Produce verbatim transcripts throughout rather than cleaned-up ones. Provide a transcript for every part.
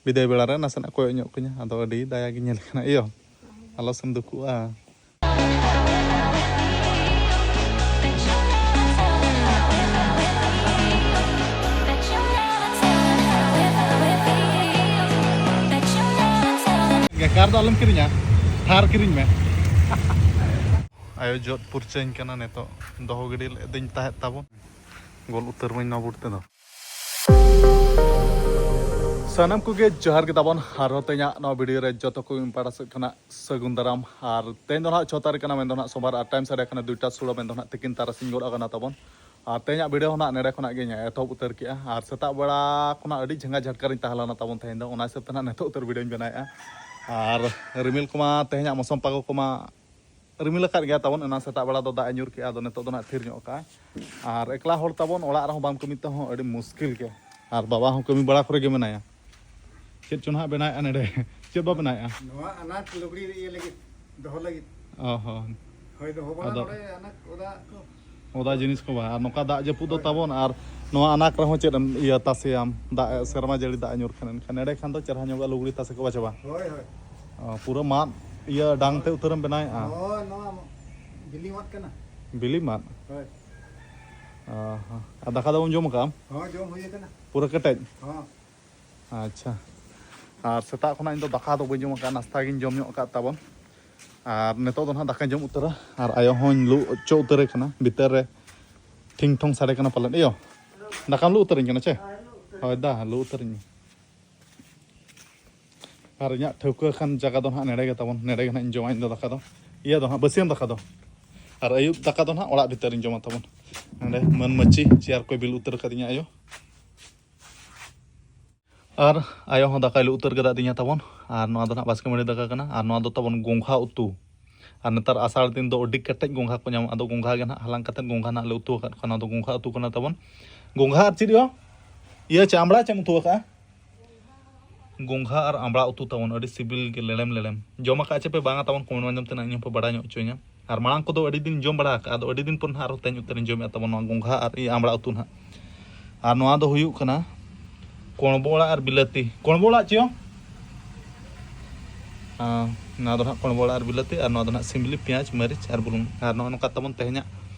ᱵᱤᱫᱟᱹᱭ ᱵᱮᱲᱟ ᱨᱮ ᱱᱟᱥᱮᱱᱟᱜ ᱠᱚᱭᱚᱜ ᱧᱚᱜ ᱠᱟᱹᱧᱟ, ᱟᱫᱚ ᱟᱹᱰᱤ ᱫᱟᱭᱟ ᱜᱮ ᱧᱮᱞ ᱠᱟᱱᱟ᱾ ᱤᱭᱟᱹ, ᱟᱞᱚ ᱥᱮᱢ ᱫᱩᱠᱩᱜᱼᱟ᱾ ᱠᱟᱨ ᱫᱚ ᱟᱞᱚᱢ ᱠᱤᱨᱤᱧᱟ, ᱛᱷᱟᱨ ᱠᱤᱨᱤᱧ ᱢᱮ᱾ ᱟᱭᱳ ᱡᱚᱫ ᱯᱩᱨᱪᱟᱹᱧ ᱠᱟᱱᱟ ᱱᱤᱛᱚᱜ, ᱫᱚᱦᱚ ᱜᱤᱰᱤ ᱞᱮᱫ ᱫᱚᱧ ᱛᱟᱦᱮᱸᱫ ᱛᱟᱵᱚᱱ, ᱜᱚᱞ ᱩᱛᱟᱹᱨ ᱢᱟᱹᱧ ᱱᱚᱣᱟ ᱵᱩᱴ ᱛᱮᱫᱚ᱾ ᱥᱟᱱᱟᱢ ᱠᱚᱜᱮ ᱡᱚᱦᱟᱨ ᱜᱮ ᱛᱟᱵᱚᱱ, ᱟᱨᱦᱚᱸ ᱛᱮᱦᱮᱧᱟᱜ ᱱᱚᱣᱟ ᱵᱷᱤᱰᱤᱭᱳ ᱨᱮ ᱡᱚᱛᱚ ᱠᱚ ᱤᱧ ᱯᱟᱦᱴᱟ ᱥᱮᱫ ᱠᱷᱚᱱᱟᱜ ᱥᱟᱹᱜᱩᱱ ᱫᱟᱨᱟᱢ᱾ ᱟᱨ ᱛᱮᱦᱮᱧ ᱫᱚ ᱱᱟᱦᱟᱜ ᱪᱷᱚ ᱛᱟᱹᱨᱤᱠᱷ ᱠᱟᱱᱟ, ᱢᱮᱱᱫᱚ ᱱᱟᱦᱟᱜ ᱥᱳᱢᱵᱟᱨ, ᱟᱨ ᱴᱟᱭᱤᱢ ᱥᱟᱰᱮ ᱠᱟᱱᱟ ᱫᱩᱭᱴᱟ ᱥᱳᱞᱳ, ᱢᱮᱱᱫᱚ ᱱᱟᱦᱟᱜ ᱛᱤᱠᱤᱱ ᱛᱟᱨᱟᱥᱤᱧ ᱜᱚᱫ ᱟᱠᱟᱱᱟ ᱛᱟᱵᱚᱱ᱾ ᱟᱨ ᱛᱮᱦᱮᱧᱟᱜ ᱵᱷᱤᱰᱤᱭᱳ ᱦᱚᱸ ᱱᱟᱦᱟᱜ ᱱᱮᱰᱮ ᱠᱷᱚᱱᱟᱜ ᱜᱤᱧ ᱮᱛᱚᱦᱚᱵ ᱩᱛᱟᱹᱨ ᱠᱮᱜᱼᱟ᱾ ᱟᱨ ᱥᱮᱛᱟᱜ ᱵᱮᱲᱟ ᱠᱷᱚᱱᱟᱜ ᱟᱹᱰᱤ ᱡᱷᱟᱸᱜᱟ ᱡᱷᱟᱴᱠᱟ ᱨᱤᱧ ᱛᱟᱦᱮᱸ ᱞᱮᱱᱟ ᱛᱟᱵᱚᱱ ᱛᱮᱦᱮᱧ ᱫᱚ, ᱚᱱᱟ ᱦᱤᱥᱟᱹᱵ ᱛᱮ ᱱᱟᱦᱟᱜ ᱱᱤᱛᱚᱜ ᱩᱛᱟᱹᱨ ᱵᱷᱤᱰᱤᱭᱳᱧ ᱵᱮᱱᱟᱣᱮᱫᱼᱟ᱾ ᱟᱨ ᱨᱤᱢᱤᱞ ᱠᱚᱢᱟ ᱛᱮᱦᱮᱧᱟᱜ ᱢᱳᱥᱚᱢ ᱯᱟᱜᱚ ᱠᱚᱢᱟ ᱨᱤᱢᱤᱞ ᱟᱠᱟᱫ ᱜᱮᱭᱟ ᱛᱟᱵᱚᱱ, ᱮᱱᱟᱝ ᱥᱮᱛᱟᱜ ᱵᱮᱲᱟ ᱫᱚ ᱫᱟᱜ ᱮ ᱧᱩᱨ ᱠᱮᱜᱼᱟ, ᱟᱫᱚ ᱱᱤᱛᱚᱜ ᱫᱚ ᱱᱟᱦᱟᱜ ᱛᱷᱤᱨ ᱧᱚᱜ ᱠᱟᱜᱼᱟᱭ᱾ ᱟᱨ ᱮᱠᱞᱟ ᱦᱚᱲ ᱛᱟᱵᱚᱱ, ᱚᱲᱟᱜ ᱨᱮᱦᱚᱸ ᱵᱟᱢ ᱠᱟᱹᱢᱤ ᱛᱮᱦᱚᱸ ᱟᱹᱰᱤ ᱢᱩᱥᱠᱤᱞ ᱜᱮ᱾ ᱟᱨ ᱵᱟᱵᱟ ᱦᱚᱸ ᱠᱟᱹᱢᱤ ᱵᱟᱲᱟ ᱠᱚᱨᱮ ᱜᱮ ᱢᱮᱱᱟᱭᱟ᱾ ᱪᱮᱫ ᱪᱚ ᱱᱟᱦᱟᱜ ᱵᱮᱱᱟᱣᱮᱫᱼᱟ ᱱᱚᱰᱮ? ᱪᱮᱫ ᱵᱟ ᱵᱮᱱᱟᱣᱮᱫᱼᱟ? ᱱᱚᱣᱟ ᱟᱱᱟᱡ ᱞᱩᱜᱽᱲᱤ ᱨᱮ ᱤᱭᱟᱹ ᱞᱟᱹᱜᱤᱫ, ᱫᱚᱦᱚ ᱞᱟᱹᱜᱤᱫ᱾ ᱚ ᱦᱚᱸ᱾ ᱦᱳᱭ, ᱫᱚᱦᱚ ᱵᱟᱲᱟ ᱟᱫᱚ ᱱᱚᱰᱮ ᱟᱱᱟᱡ ᱚᱫᱟ ᱠᱚ᱾ ᱚᱫᱟ ᱡᱤᱱᱤᱥ ᱠᱚ ᱵᱟᱝ, ᱟᱨ ᱱᱚᱝᱠᱟ ᱫᱟᱜ ᱡᱟᱹᱯᱩᱫ ᱫᱚ ᱦᱳᱭ᱾ ᱛᱟᱵᱚᱱ, ᱟᱨ ᱱᱚᱣᱟ ᱟᱱᱟᱠ ᱨᱮᱦᱚᱸ ᱪᱮᱫ ᱮᱢ ᱤᱭᱟᱹ ᱛᱟᱥᱮᱭᱟᱢ? ᱫᱟᱜ, ᱥᱮᱨᱢᱟ ᱡᱟᱹᱲᱤ ᱫᱟᱜ ᱮ ᱧᱩᱨ ᱠᱷᱟᱱ, ᱮᱱᱠᱷᱟᱱ ᱱᱚᱰᱮ ᱠᱷᱟᱱ ᱫᱚ ᱪᱮᱦᱨᱟ ᱧᱚᱜᱟᱜ ᱞᱩᱜᱽᱲᱤ ᱛᱟᱥᱮ ᱠᱚ ᱵᱟᱪᱚᱜᱼᱟ᱾ ᱦᱳᱭ, ᱦᱳᱭ᱾ ᱚ, ᱯᱩᱨᱟᱹ ᱢᱟᱫ, ᱤᱭᱟᱹ ᱰᱟᱝ ᱛᱮ ᱩᱛᱟᱹᱨᱮᱢ ᱵᱮᱱᱟᱣᱮᱫᱼᱟ? ᱦᱳᱭ, ᱱᱚᱣᱟ ᱵᱤᱞᱤ ᱢᱟᱫ ᱠᱟᱱᱟ᱾ ᱵᱤᱞᱤ ᱢᱟᱫ? ᱦᱳᱭ᱾ ᱚ ᱦᱚᱸ᱾ ᱟᱨ ᱫᱟᱠᱟ ᱫᱚᱵᱚᱱ ᱡᱚᱢ ᱟᱠᱟᱫᱼᱟ? ᱦᱚᱸ, ᱡᱚᱢ ᱦᱩᱭ ᱟᱠᱟᱱᱟ᱾ ᱯᱩᱨᱟᱹ ᱠᱮᱴᱮᱡ? ᱦᱚᱸ᱾ ᱟᱪᱪᱷᱟ᱾ ᱟᱨ ᱥᱮᱛᱟᱜ ᱠᱷᱚᱱᱟᱜ ᱤᱧ ᱫᱚ ᱫᱟᱠᱟ ᱫᱚ ᱵᱟᱹᱧ ᱡᱚᱢ ᱟᱠᱟᱫᱼᱟ, ᱱᱟᱥᱛᱟ ᱜᱤᱧ ᱡᱚᱢ ᱧᱚᱜ ᱟᱠᱟᱫ ᱛᱟᱵᱚᱱ᱾ ᱟᱨ ᱱᱤᱛᱚᱜ ᱫᱚ ᱱᱟᱦᱟᱜ ᱫᱟᱠᱟᱧ ᱡᱚᱢ ᱩᱛᱟᱹᱨᱟ᱾ ᱟᱨ ᱟᱭᱳ ᱦᱚᱸᱧ ᱞᱩ ᱚᱪᱚ ᱩᱛᱟᱹᱨᱮ ᱠᱟᱱᱟ, ᱵᱷᱤᱛᱟᱹᱨ ᱨᱮ ᱴᱷᱤᱝ ᱴᱷᱚᱝ ᱥᱟᱰᱮ ᱠᱟᱱᱟ ᱯᱟᱞᱮᱱ᱾ ᱤᱭᱳ, ᱫᱟᱠᱟᱢ ᱞᱩ ᱩᱛᱟᱹᱨᱟᱹᱧ ᱠᱟᱱᱟ ᱪᱮ? ᱦᱳᱭ ᱫᱟ, ᱞᱩ ᱩᱛᱟᱹᱨᱟᱹᱧ ᱢᱮ᱾ ᱟᱨ ᱤᱧᱟᱹᱜ ᱴᱷᱟᱹᱣᱠᱟᱹ ᱠᱷᱟᱱ ᱡᱟᱭᱜᱟ ᱫᱚ ᱱᱟᱦᱟᱜ ᱱᱮᱰᱮ ᱜᱮ ᱛᱟᱵᱚᱱ, ᱱᱮᱰᱮ ᱜᱮ ᱱᱟᱦᱟᱜ ᱤᱧ ᱡᱚᱢᱟ ᱤᱧ ᱫᱚ ᱫᱟᱠᱟ ᱫᱚ᱾ ᱤᱭᱟᱹ ᱫᱚ ᱱᱟᱦᱟᱜ ᱵᱟᱹᱥᱭᱟᱹᱢ ᱫᱟᱠᱟ ᱫᱚ᱾ ᱟᱨ ᱟᱹᱭᱩᱵ ᱫᱟᱠᱟ ᱫᱚ ᱱᱟᱦᱟᱜ ᱚᱲᱟᱜ ᱵᱷᱤᱛᱟᱹᱨ ᱨᱤᱧ ᱡᱚᱢᱟ ᱛᱟᱵᱚᱱ᱾ ᱱᱚᱰᱮ ᱢᱟᱹᱱ ᱢᱟᱹᱪᱤ ᱪᱮᱭᱟᱨ ᱠᱚᱭ ᱵᱤᱞ ᱩᱛᱟᱹᱨ ᱠᱟᱫᱤᱧᱟ ᱟᱭᱳ᱾ ᱟᱨ ᱟᱭᱳ ᱦᱚᱸ ᱫᱟᱠᱟᱭ ᱞᱩ ᱩᱛᱟᱹᱨ ᱠᱟᱫ ᱛᱤᱧᱟ ᱛᱟᱵᱚᱱ᱾ ᱟᱨ ᱱᱚᱣᱟ ᱫᱚ ᱱᱟᱦᱟᱜ ᱵᱟᱥᱠᱮ ᱢᱟᱹᱰᱤ ᱫᱟᱠᱟ ᱠᱟᱱᱟ᱾ ᱟᱨ ᱱᱚᱣᱟ ᱫᱚ ᱛᱟᱵᱚᱱ ᱜᱚᱝᱜᱷᱟ ᱩᱛᱩ᱾ ᱟᱨ ᱱᱮᱛᱟᱨ ᱟᱥᱟᱲ ᱫᱤᱱ ᱫᱚ ᱟᱹᱰᱤ ᱠᱮᱴᱮᱡ ᱜᱚᱝᱜᱷᱟ ᱠᱚ ᱧᱟᱢᱚᱜᱼᱟ᱾ ᱟᱫᱚ ᱜᱚᱝᱜᱷᱟ ᱜᱮ ᱱᱟᱦᱟᱜ ᱦᱟᱞᱟᱝ ᱠᱟᱛᱮᱫ ᱜᱚᱝᱜᱷᱟ ᱱᱟᱦᱟᱜ ᱞᱮ ᱩᱛᱩ ᱟᱠᱟᱫ ᱠᱚᱣᱟ᱾ ᱱᱚᱣᱟ ᱫᱚ ᱜᱚᱝᱜᱷᱟ ᱩᱛᱩ ᱠᱟᱱᱟ ᱛᱟᱵᱚᱱ᱾ ᱜᱚᱝᱜᱷᱟ ᱟᱨ ᱪᱮᱫ ᱭᱚ? ᱤᱭᱟᱹ ᱪᱮ ᱟᱢᱲᱟ ᱪᱮᱢ ᱩᱛᱩ ᱟᱠᱟᱫᱼᱟ? ᱜᱚᱝᱜᱷᱟ ᱟᱨ ᱟᱢᱲᱟ ᱩᱛᱩ ᱛᱟᱵᱚᱱ, ᱟᱹᱰᱤ ᱥᱤᱵᱤᱞ ᱜᱮ, ᱞᱮᱲᱮᱢ ᱞᱮᱲᱮᱢ᱾ ᱡᱚᱢ ᱟᱠᱟᱫ ᱪᱮ ᱯᱮ ᱵᱟᱝᱟ ᱛᱟᱵᱚᱱ, ᱠᱚᱢᱮᱱᱴ ᱢᱟᱫᱽᱫᱷᱚᱢ ᱛᱮ ᱱᱟᱦᱟᱜ ᱤᱧ ᱦᱚᱸᱯᱮ ᱵᱟᱲᱟᱭ ᱧᱚᱜ ᱦᱚᱪᱚᱧᱟ᱾ ᱟᱨ ᱢᱟᱲᱟᱝ ᱠᱚᱫᱚ ᱟᱹᱰᱤ ᱫᱤᱱ ᱡᱚᱢ ᱵᱟᱲᱟ ᱟᱠᱟᱫᱼᱟ, ᱟᱫᱚ ᱟᱹᱰᱤ ᱫᱤᱱ ᱯᱚᱨ ᱱᱟᱦᱟᱜ ᱟᱨᱦᱚᱸ ᱛᱮᱦᱮᱧ ᱩᱛᱟᱹᱨᱤᱧ ᱡᱚᱢᱮᱫᱼᱟ ᱛᱟᱵᱚᱱ ᱱᱚᱣᱟ ᱜᱚᱝᱜᱷᱟ ᱟᱨ ᱤᱭᱟᱹ ᱟᱢᱲᱟ ᱩᱛᱩ ᱱᱟᱦᱟᱜ᱾ ᱟᱨ ᱱᱚᱣᱟ ᱫᱚ ᱦᱩᱭᱩᱜ ᱠᱟᱱᱟ ᱠᱚᱬᱵᱚ ᱟᱲᱟᱜ ᱟᱨ ᱵᱤᱞᱟᱹᱛᱤ᱾ ᱠᱚᱬᱵᱚ ᱟᱲᱟᱜ ᱪᱮᱭᱚ? ᱟᱨ ᱱᱚᱣᱟ ᱫᱚ ᱱᱟᱦᱟᱜ ᱠᱚᱬᱵᱚ ᱟᱲᱟᱜ ᱟᱨ ᱵᱤᱞᱟᱹᱛᱤ, ᱟᱨ ᱱᱚᱣᱟ ᱫᱚ ᱱᱟᱦᱟᱜ ᱥᱤᱢᱵᱤᱞᱤ, ᱯᱮᱸᱭᱟᱡᱽ, ᱢᱟᱹᱨᱤᱪ ᱟᱨ ᱵᱩᱞᱩᱝ᱾ ᱟᱨ ᱱᱚᱜᱼᱚ ᱱᱚᱝᱠᱟ ᱛᱟᱵᱚᱱ ᱛᱮᱦᱮᱧᱟᱜ,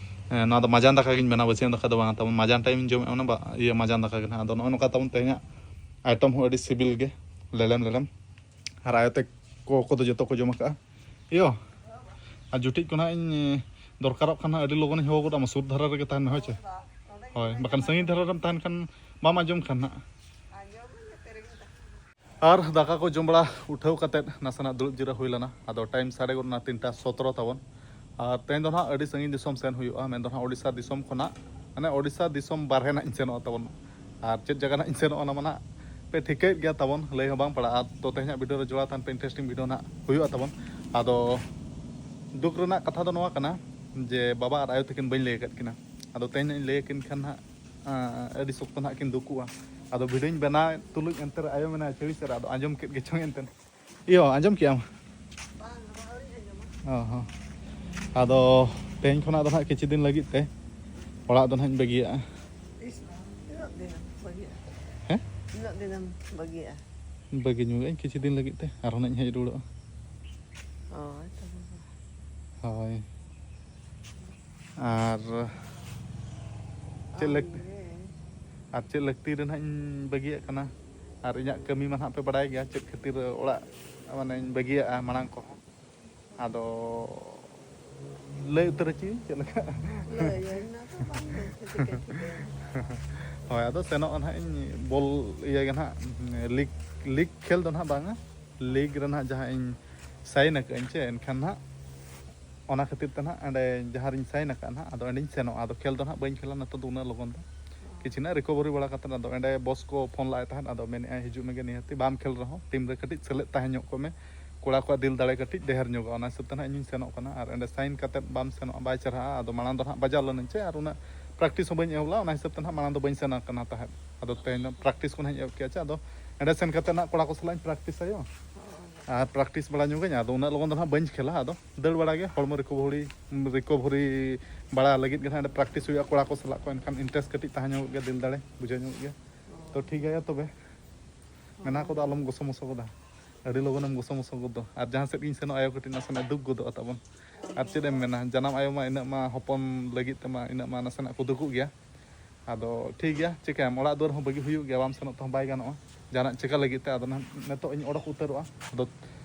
ᱮ, ᱱᱚᱣᱟ ᱫᱚ ᱢᱟᱡᱟᱱ ᱫᱟᱠᱟ ᱜᱤᱧ ᱢᱮᱱᱟ, ᱵᱟᱹᱥᱭᱟᱹᱢ ᱫᱟᱠᱟ ᱫᱚ ᱵᱟᱝ ᱛᱟᱵᱚᱱ, ᱢᱟᱡᱟᱱ ᱴᱟᱭᱤᱢ ᱤᱧ ᱡᱚᱢᱮᱫᱼᱟ, ᱚᱱᱟ ᱵᱟ-, ᱤᱭᱟᱹ, ᱢᱟᱡᱟᱱ ᱫᱟᱠᱟ ᱜᱮ ᱱᱟᱦᱟᱜ᱾ ᱟᱫᱚ ᱱᱚᱜᱼᱚ ᱱᱚᱝᱠᱟ ᱛᱟᱵᱚᱱ ᱛᱮᱦᱮᱧᱟᱜ ᱟᱭᱴᱮᱢ ᱦᱚᱸ ᱟᱹᱰᱤ ᱥᱤᱵᱤᱞ ᱜᱮ, ᱞᱮᱞᱮᱢ ᱞᱮᱞᱮᱢ᱾ ᱟᱨ ᱟᱭᱳ ᱛᱟᱠᱚ ᱠᱚᱫᱚ ᱡᱚᱛᱚ ᱠᱚ ᱡᱚᱢ ᱟᱠᱟᱫᱼᱟ᱾ ᱤᱭᱳ, ᱟᱨ ᱡᱩᱴᱤᱡ ᱠᱚ ᱱᱟᱦᱟᱜ ᱤᱧ, ᱮ, ᱫᱚᱨᱠᱟᱨᱚᱜ ᱠᱷᱟᱱ ᱱᱟᱦᱟᱜ ᱟᱹᱰᱤ ᱞᱚᱜᱚᱱᱤᱧ ᱦᱚᱦᱚ ᱜᱚᱫ ᱟᱢᱟ, ᱥᱩᱨ ᱫᱷᱟᱨᱟ ᱨᱮᱜᱮ ᱛᱟᱦᱮᱱ ᱢᱮ, ᱦᱳᱭ ᱪᱮ? ᱦᱳᱭ, ᱵᱟᱠᱷᱟᱱ ᱥᱟᱺᱜᱤᱧ ᱫᱷᱟᱨᱟ ᱨᱮᱢ ᱛᱟᱦᱮᱱ ᱠᱷᱟᱱ ᱵᱟᱢ ᱟᱸᱡᱚᱢ ᱠᱷᱟᱱ ᱱᱟᱦᱟᱜ᱾ ᱟᱨ ᱫᱟᱠᱟ ᱠᱚ ᱡᱚᱢ ᱵᱟᱲᱟ ᱩᱴᱷᱟᱹᱣ ᱠᱟᱛᱮᱫ ᱱᱟᱥᱮᱱᱟᱜ ᱫᱩᱲᱩᱵ ᱡᱤᱨᱟᱹᱣ ᱦᱩᱭ ᱞᱮᱱᱟ᱾ ᱟᱫᱚ ᱴᱟᱭᱤᱢ ᱥᱟᱲᱮ ᱮᱜᱟᱨᱚ ᱛᱤᱱᱴᱟ ᱥᱚᱛᱨᱚ ᱛᱟᱵᱚᱱ᱾ ᱟᱨ ᱛᱮᱦᱮᱧ ᱫᱚ ᱱᱟᱦᱟᱜ ᱟᱹᱰᱤ ᱥᱟᱺᱜᱤᱧ ᱫᱤᱥᱚᱢ ᱥᱮᱱ ᱦᱩᱭᱩᱜᱼᱟ, ᱢᱮᱱᱫᱚ ᱱᱟᱦᱟᱜ ᱳᱰᱤᱥᱟ ᱫᱤᱥᱚᱢ ᱠᱷᱚᱱᱟᱜ, ᱢᱟᱱᱮ ᱳᱰᱤᱥᱟ ᱫᱤᱥᱚᱢ ᱵᱟᱨᱦᱮ ᱱᱟᱦᱟᱜ ᱤᱧ ᱥᱮᱱᱚᱜᱼᱟ ᱛᱟᱵᱚᱱ᱾ ᱟᱨ ᱪᱮᱫ ᱡᱟᱭᱜᱟ ᱱᱟᱦᱟᱜ ᱤᱧ ᱥᱮᱱᱚᱜᱼᱟ, ᱚᱱᱟ ᱢᱟ ᱱᱟᱦᱟᱜ ᱯᱮ ᱴᱷᱤᱠᱟᱹᱭᱮᱫ ᱜᱮᱭᱟ ᱛᱟᱵᱚᱱ, ᱞᱟᱹᱭ ᱦᱚᱸ ᱵᱟᱝ ᱯᱟᱲᱟᱜᱼᱟ᱾ ᱛᱚ ᱛᱮᱦᱮᱧᱟᱜ ᱵᱷᱤᱰᱤᱭᱳ ᱨᱮ ᱡᱚᱲᱟᱣ ᱛᱟᱦᱮᱱ ᱯᱮ, ᱤᱱᱴᱟᱨᱮᱥᱴᱤᱝ ᱵᱷᱤᱰᱤᱭᱳ ᱱᱟᱦᱟᱜ ᱦᱩᱭᱩᱜᱼᱟ ᱛᱟᱵᱚᱱ᱾ ᱟᱫᱚ ᱫᱩᱠ ᱨᱮᱱᱟᱜ ᱠᱟᱛᱷᱟ ᱫᱚ ᱱᱚᱣᱟ ᱠᱟᱱᱟ ᱡᱮ ᱵᱟᱵᱟ ᱟᱨ ᱟᱭᱳ ᱛᱟᱹᱠᱤᱱ ᱵᱟᱹᱧ ᱞᱟᱹᱭ ᱟᱠᱟᱫ ᱠᱤᱱᱟ᱾ ᱟᱫᱚ ᱛᱮᱦᱮᱧ ᱱᱟᱦᱟᱜ ᱤᱧ ᱞᱟᱹᱭ ᱟᱹᱠᱤᱱ ᱠᱷᱟᱱ ᱱᱟᱦᱟᱜ, ᱟᱸ, ᱟᱹᱰᱤ ᱥᱚᱠᱛᱚ ᱱᱟᱦᱟᱜ ᱠᱤᱱ ᱫᱩᱠᱩᱜᱼᱟ᱾ ᱟᱫᱚ ᱵᱷᱤᱰᱤᱭᱳᱧ ᱵᱮᱱᱟᱣᱮᱫ ᱛᱩᱞᱩᱡ ᱮᱱᱛᱮ ᱨᱮ ᱟᱭᱳ ᱢᱮᱱᱟᱭᱟ ᱪᱟᱹᱲᱤ ᱥᱮᱫ ᱨᱮ, ᱟᱫᱚ ᱟᱸᱡᱚᱢ ᱠᱮᱫ ᱜᱮᱪᱚᱝ ᱮᱱᱛᱮ᱾ ᱤᱭᱳ, ᱟᱸᱡᱚᱢ ᱠᱮᱜᱼᱟᱢ? ᱚ ᱦᱚᱸ᱾ ᱟᱫᱚ ᱛᱮᱦᱮᱧ ᱠᱷᱚᱱᱟᱜ ᱫᱚ ᱱᱟᱦᱟᱜ ᱠᱤᱪᱷᱩ ᱫᱤᱱ ᱞᱟᱹᱜᱤᱫ ᱛᱮ ᱚᱲᱟᱜ ᱫᱚ ᱱᱟᱦᱟᱜ ᱤᱧ ᱵᱟᱹᱜᱤᱭᱟᱜᱼᱟ᱾ ᱛᱤᱥ ᱛᱤᱱᱟᱹᱜ ᱫᱤᱱᱮᱢ ᱵᱟᱹᱜᱤᱭᱟᱜᱼᱟ? ᱦᱮᱸ? ᱛᱤᱱᱟᱹᱜ ᱫᱤᱱᱮᱢ ᱵᱟᱹᱜᱤᱭᱟᱜᱼᱟ? ᱵᱟᱹᱜᱤ ᱧᱚᱜᱟᱹᱧ ᱠᱤᱪᱷᱩ ᱫᱤᱱ ᱞᱟᱹᱜᱤᱫ ᱛᱮ, ᱟᱨᱦᱚᱸ ᱱᱟᱦᱟᱜ ᱤᱧ ᱦᱮᱡ ᱨᱩᱣᱟᱹᱲᱚᱜᱼᱟ᱾ ᱦᱳᱭ ᱛᱚᱵᱮ ᱢᱟ᱾ ᱦᱳᱭ᱾ ᱟᱨ ᱪᱮᱫ ᱞᱟᱹᱠ-, ᱟᱢᱜᱮ᱾ ᱟᱨ ᱪᱮᱫ ᱞᱟᱹᱠᱛᱤ ᱨᱮ ᱱᱟᱦᱟᱜ ᱤᱧ ᱵᱟᱹᱜᱤᱭᱟᱜ ᱠᱟᱱᱟ? ᱟᱨ ᱤᱧᱟᱹᱜ ᱠᱟᱹᱢᱤ ᱢᱟ ᱱᱟᱦᱟᱜ ᱯᱮ ᱵᱟᱲᱟᱭ ᱜᱮᱭᱟ, ᱪᱮᱫ ᱠᱷᱟᱹᱛᱤᱨ ᱚᱲᱟᱜ ᱢᱟᱱᱮᱧ ᱵᱟᱹᱜᱤᱭᱟᱜᱼᱟ ᱢᱟᱲᱟᱝ ᱠᱚᱦᱚᱸ᱾ ᱟᱫᱚ ᱞᱟᱹᱭ ᱩᱛᱟᱹᱨ ᱟᱹᱪᱤ ᱪᱮᱫ ᱞᱮᱠᱟ? ᱞᱟᱹᱭᱟᱹᱧ ᱢᱟ ᱛᱚ ᱵᱟᱝ ᱞᱟᱹᱭ ᱛᱮ ᱪᱤᱠᱟᱹ ᱴᱷᱤᱠᱟᱹᱭᱟ? ᱦᱳᱭ, ᱟᱫᱚ ᱥᱮᱱᱚᱜ ᱱᱟᱦᱟᱜ ᱤᱧ ᱵᱚᱞ ᱤᱭᱟᱹ ᱜᱮ ᱱᱟᱦᱟᱜ, ᱞᱤᱜᱽ, ᱞᱤᱜᱽ ᱠᱷᱮᱞ ᱫᱚ ᱱᱟᱦᱟᱜ ᱵᱟᱝᱟ, ᱞᱤᱜᱽ ᱨᱮ ᱱᱟᱦᱟᱜ ᱡᱟᱦᱟᱸ ᱤᱧ ᱥᱟᱭᱤᱱ ᱟᱠᱟᱫ ᱟᱹᱧ ᱪᱮ, ᱮᱱᱠᱷᱟᱱ ᱱᱟᱦᱟᱜ ᱚᱱᱟ ᱠᱷᱟᱹᱛᱤᱨ ᱛᱮ ᱱᱟᱦᱟᱜ ᱚᱸᱰᱮ ᱡᱟᱦᱟᱸ ᱨᱤᱧ ᱥᱟᱭᱤᱱ ᱟᱠᱟᱫᱼᱟ ᱱᱟᱦᱟᱜ, ᱟᱫᱚ ᱚᱸᱰᱮᱧ ᱥᱮᱱᱚᱜᱼᱟ᱾ ᱟᱫᱚ ᱠᱷᱮᱞ ᱫᱚ ᱱᱟᱦᱟᱜ ᱵᱟᱹᱧ ᱠᱷᱮᱞᱟ ᱱᱤᱛᱚᱜ ᱫᱚ ᱩᱱᱟᱹᱜ ᱞᱚᱜᱚᱱ ᱫᱚ᱾ ᱠᱤᱪᱷᱩ ᱱᱟᱦᱟᱜ ᱨᱤᱠᱳᱵᱷᱟᱨᱤ ᱵᱟᱲᱟ ᱠᱟᱛᱮᱫ ᱟᱫᱚ ᱚᱸᱰᱮ ᱵᱚᱥ ᱠᱚ ᱯᱷᱳᱱ ᱞᱟᱜᱼᱟᱭ ᱛᱟᱦᱮᱸᱫ, ᱟᱫᱚ ᱢᱮᱱᱮᱫᱼᱟᱭ, "ᱦᱤᱡᱩᱜ ᱢᱮᱜᱮ ᱱᱤᱦᱟᱹᱛᱤ, ᱵᱟᱢ ᱠᱷᱮᱞ ᱨᱮᱦᱚᱸ ᱴᱤᱢ ᱨᱮ ᱠᱟᱹᱴᱤᱡ ᱥᱮᱞᱮᱫ ᱛᱟᱦᱮᱸ ᱧᱚᱜ ᱠᱚᱜ ᱢᱮ, ᱠᱚᱲᱟ ᱠᱚᱣᱟᱜ ᱫᱤᱞ ᱫᱟᱲᱮ ᱠᱟᱹᱴᱤᱡ ᱰᱷᱮᱨ ᱧᱚᱜᱚᱜᱼᱟ, ᱚᱱᱟ ᱦᱤᱥᱟᱹᱵ ᱛᱮ ᱱᱟᱦᱟᱜ ᱤᱧᱤᱧ ᱥᱮᱱᱚᱜ ᱠᱟᱱᱟ, ᱟᱨ ᱚᱸᱰᱮ ᱥᱟᱭᱤᱱ ᱠᱟᱛᱮᱫ ᱵᱟᱢ ᱥᱮᱱᱚᱜᱼᱟ ᱵᱟᱭ ᱪᱮᱨᱦᱟᱜᱼᱟ, ᱟᱫᱚ ᱢᱟᱲᱟᱝ ᱫᱚ ᱱᱟᱦᱟᱜ ᱵᱟᱡᱟᱣ ᱞᱮᱱᱟᱹᱧ ᱪᱮ, ᱟᱨ ᱩᱱᱟᱹᱜ ᱯᱨᱮᱠᱴᱤᱥ ᱦᱚᱸ ᱵᱟᱹᱧ ᱮᱦᱚᱵ ᱞᱮᱫᱼᱟ, ᱚᱱᱟ ᱦᱤᱥᱟᱹᱵ ᱛᱮ ᱱᱟᱦᱟᱜ ᱢᱟᱲᱟᱝ ᱫᱚ ᱵᱟᱹᱧ ᱥᱮᱱ ᱟᱠᱟᱱᱟ ᱛᱟᱦᱮᱸᱫ, ᱟᱫᱚ ᱛᱮᱦᱮᱧ ᱫᱚ ᱯᱨᱮᱠᱴᱤᱥ ᱠᱚ ᱱᱟᱦᱟᱜ ᱤᱧ ᱮᱦᱚᱵ ᱠᱮᱜᱼᱟ ᱪᱮ, ᱟᱫᱚ ᱚᱸᱰᱮ ᱥᱮᱱ ᱠᱟᱛᱮᱫ ᱱᱟᱦᱟᱜ ᱠᱚᱲᱟ ᱠᱚ ᱥᱟᱞᱟᱜ ᱤᱧ ᱯᱨᱮᱠᱴᱤᱥᱟ ᱭᱳ, ᱟᱨ ᱯᱨᱮᱠᱴᱤᱥ ᱵᱟᱲᱟ ᱧᱚᱜᱟᱹᱧ, ᱟᱫᱚ ᱩᱱᱟᱹᱜ ᱞᱚᱜᱚᱱ ᱫᱚ ᱱᱟᱦᱟᱜ ᱵᱟᱹᱧ ᱠᱷᱮᱞᱟ, ᱟᱫᱚ ᱫᱟᱹᱲ ᱵᱟᱲᱟ ᱜᱮ ᱦᱚᱲᱢᱚ ᱨᱤᱠᱳᱵᱷᱟᱨᱤ, ᱨᱤᱠᱳᱵᱷᱟᱨᱤ ᱵᱟᱲᱟ ᱞᱟᱹᱜᱤᱫ ᱜᱮ ᱱᱟᱦᱟᱜ ᱚᱸᱰᱮ ᱯᱨᱮᱠᱴᱤᱥ ᱦᱩᱭᱩᱜᱼᱟ ᱠᱚᱲᱟ ᱠᱚ ᱥᱟᱞᱟᱜ ᱠᱚ, ᱮᱱᱠᱷᱟᱱ ᱤᱱᱴᱟᱨᱮᱥᱴ ᱠᱟᱹᱴᱤᱡ ᱛᱟᱦᱮᱸ ᱧᱚᱜᱚᱜ ᱜᱮᱭᱟ, ᱫᱤᱞ ᱫᱟᱲᱮ ᱵᱩᱡᱷᱟᱹᱣ ᱧᱚᱜᱚᱜ ᱜᱮᱭᱟ᱾ ᱛᱚ ᱴᱷᱤᱠ ᱜᱮᱭᱟ ᱛᱚᱵᱮ, ᱢᱮᱱᱟ ᱠᱚᱫᱚ ᱟᱞᱚᱢ ᱜᱚᱥᱚ ᱢᱚᱥᱚ ᱜᱚᱫᱟ, ᱟᱹᱰᱤ ᱞᱚᱜᱚᱱᱮᱢ ᱜᱚᱥᱚ ᱢᱚᱥᱚ ᱜᱚᱫ ᱫᱚ᱾ ᱟᱨ ᱡᱟᱦᱟᱸ ᱥᱮᱫ ᱜᱤᱧ ᱥᱮᱱᱚᱜ, ᱟᱭᱳ ᱠᱟᱹᱴᱤᱡ ᱱᱟᱥᱮᱱᱟᱜ ᱫᱩᱠ ᱜᱚᱫᱚᱜᱼᱟ ᱛᱟᱵᱚᱱ᱾ ᱟᱨ ᱪᱮᱫ ᱮᱢ ᱢᱮᱱᱟ, ᱡᱟᱱᱟᱢ ᱟᱭᱳ ᱢᱟ ᱤᱱᱟᱹᱜ ᱢᱟ ᱦᱚᱯᱚᱱ ᱞᱟᱹᱜᱤᱫ ᱛᱮᱢᱟ ᱤᱱᱟᱹᱜ ᱢᱟ ᱱᱟᱥᱮᱱᱟᱜ ᱠᱚ ᱫᱩᱠᱩᱜ ᱜᱮᱭᱟ᱾ ᱟᱫᱚ ᱴᱷᱤᱠ ᱜᱮᱭᱟ, ᱪᱤᱠᱟᱹᱭᱟᱢ, ᱚᱲᱟᱜ ᱫᱩᱣᱟᱹᱨ ᱦᱚᱸ ᱵᱟᱹᱜᱤ ᱦᱩᱭᱩᱜ ᱜᱮᱭᱟ, ᱵᱟᱢ ᱥᱮᱱᱚᱜ ᱛᱮᱦᱚᱸ ᱵᱟᱭ ᱜᱟᱱᱚᱜᱼᱟ ᱡᱟᱦᱟᱱᱟᱜ ᱪᱤᱠᱟ ᱞᱟᱹᱜᱤᱫ ᱛᱮ᱾ ᱟᱫᱚ ᱱᱟᱦᱟᱜ ᱱᱤᱛᱚᱜ ᱤᱧ ᱚᱰᱚᱠ ᱩᱛᱟᱹᱨᱚᱜᱼᱟ᱾ ᱟᱫᱚ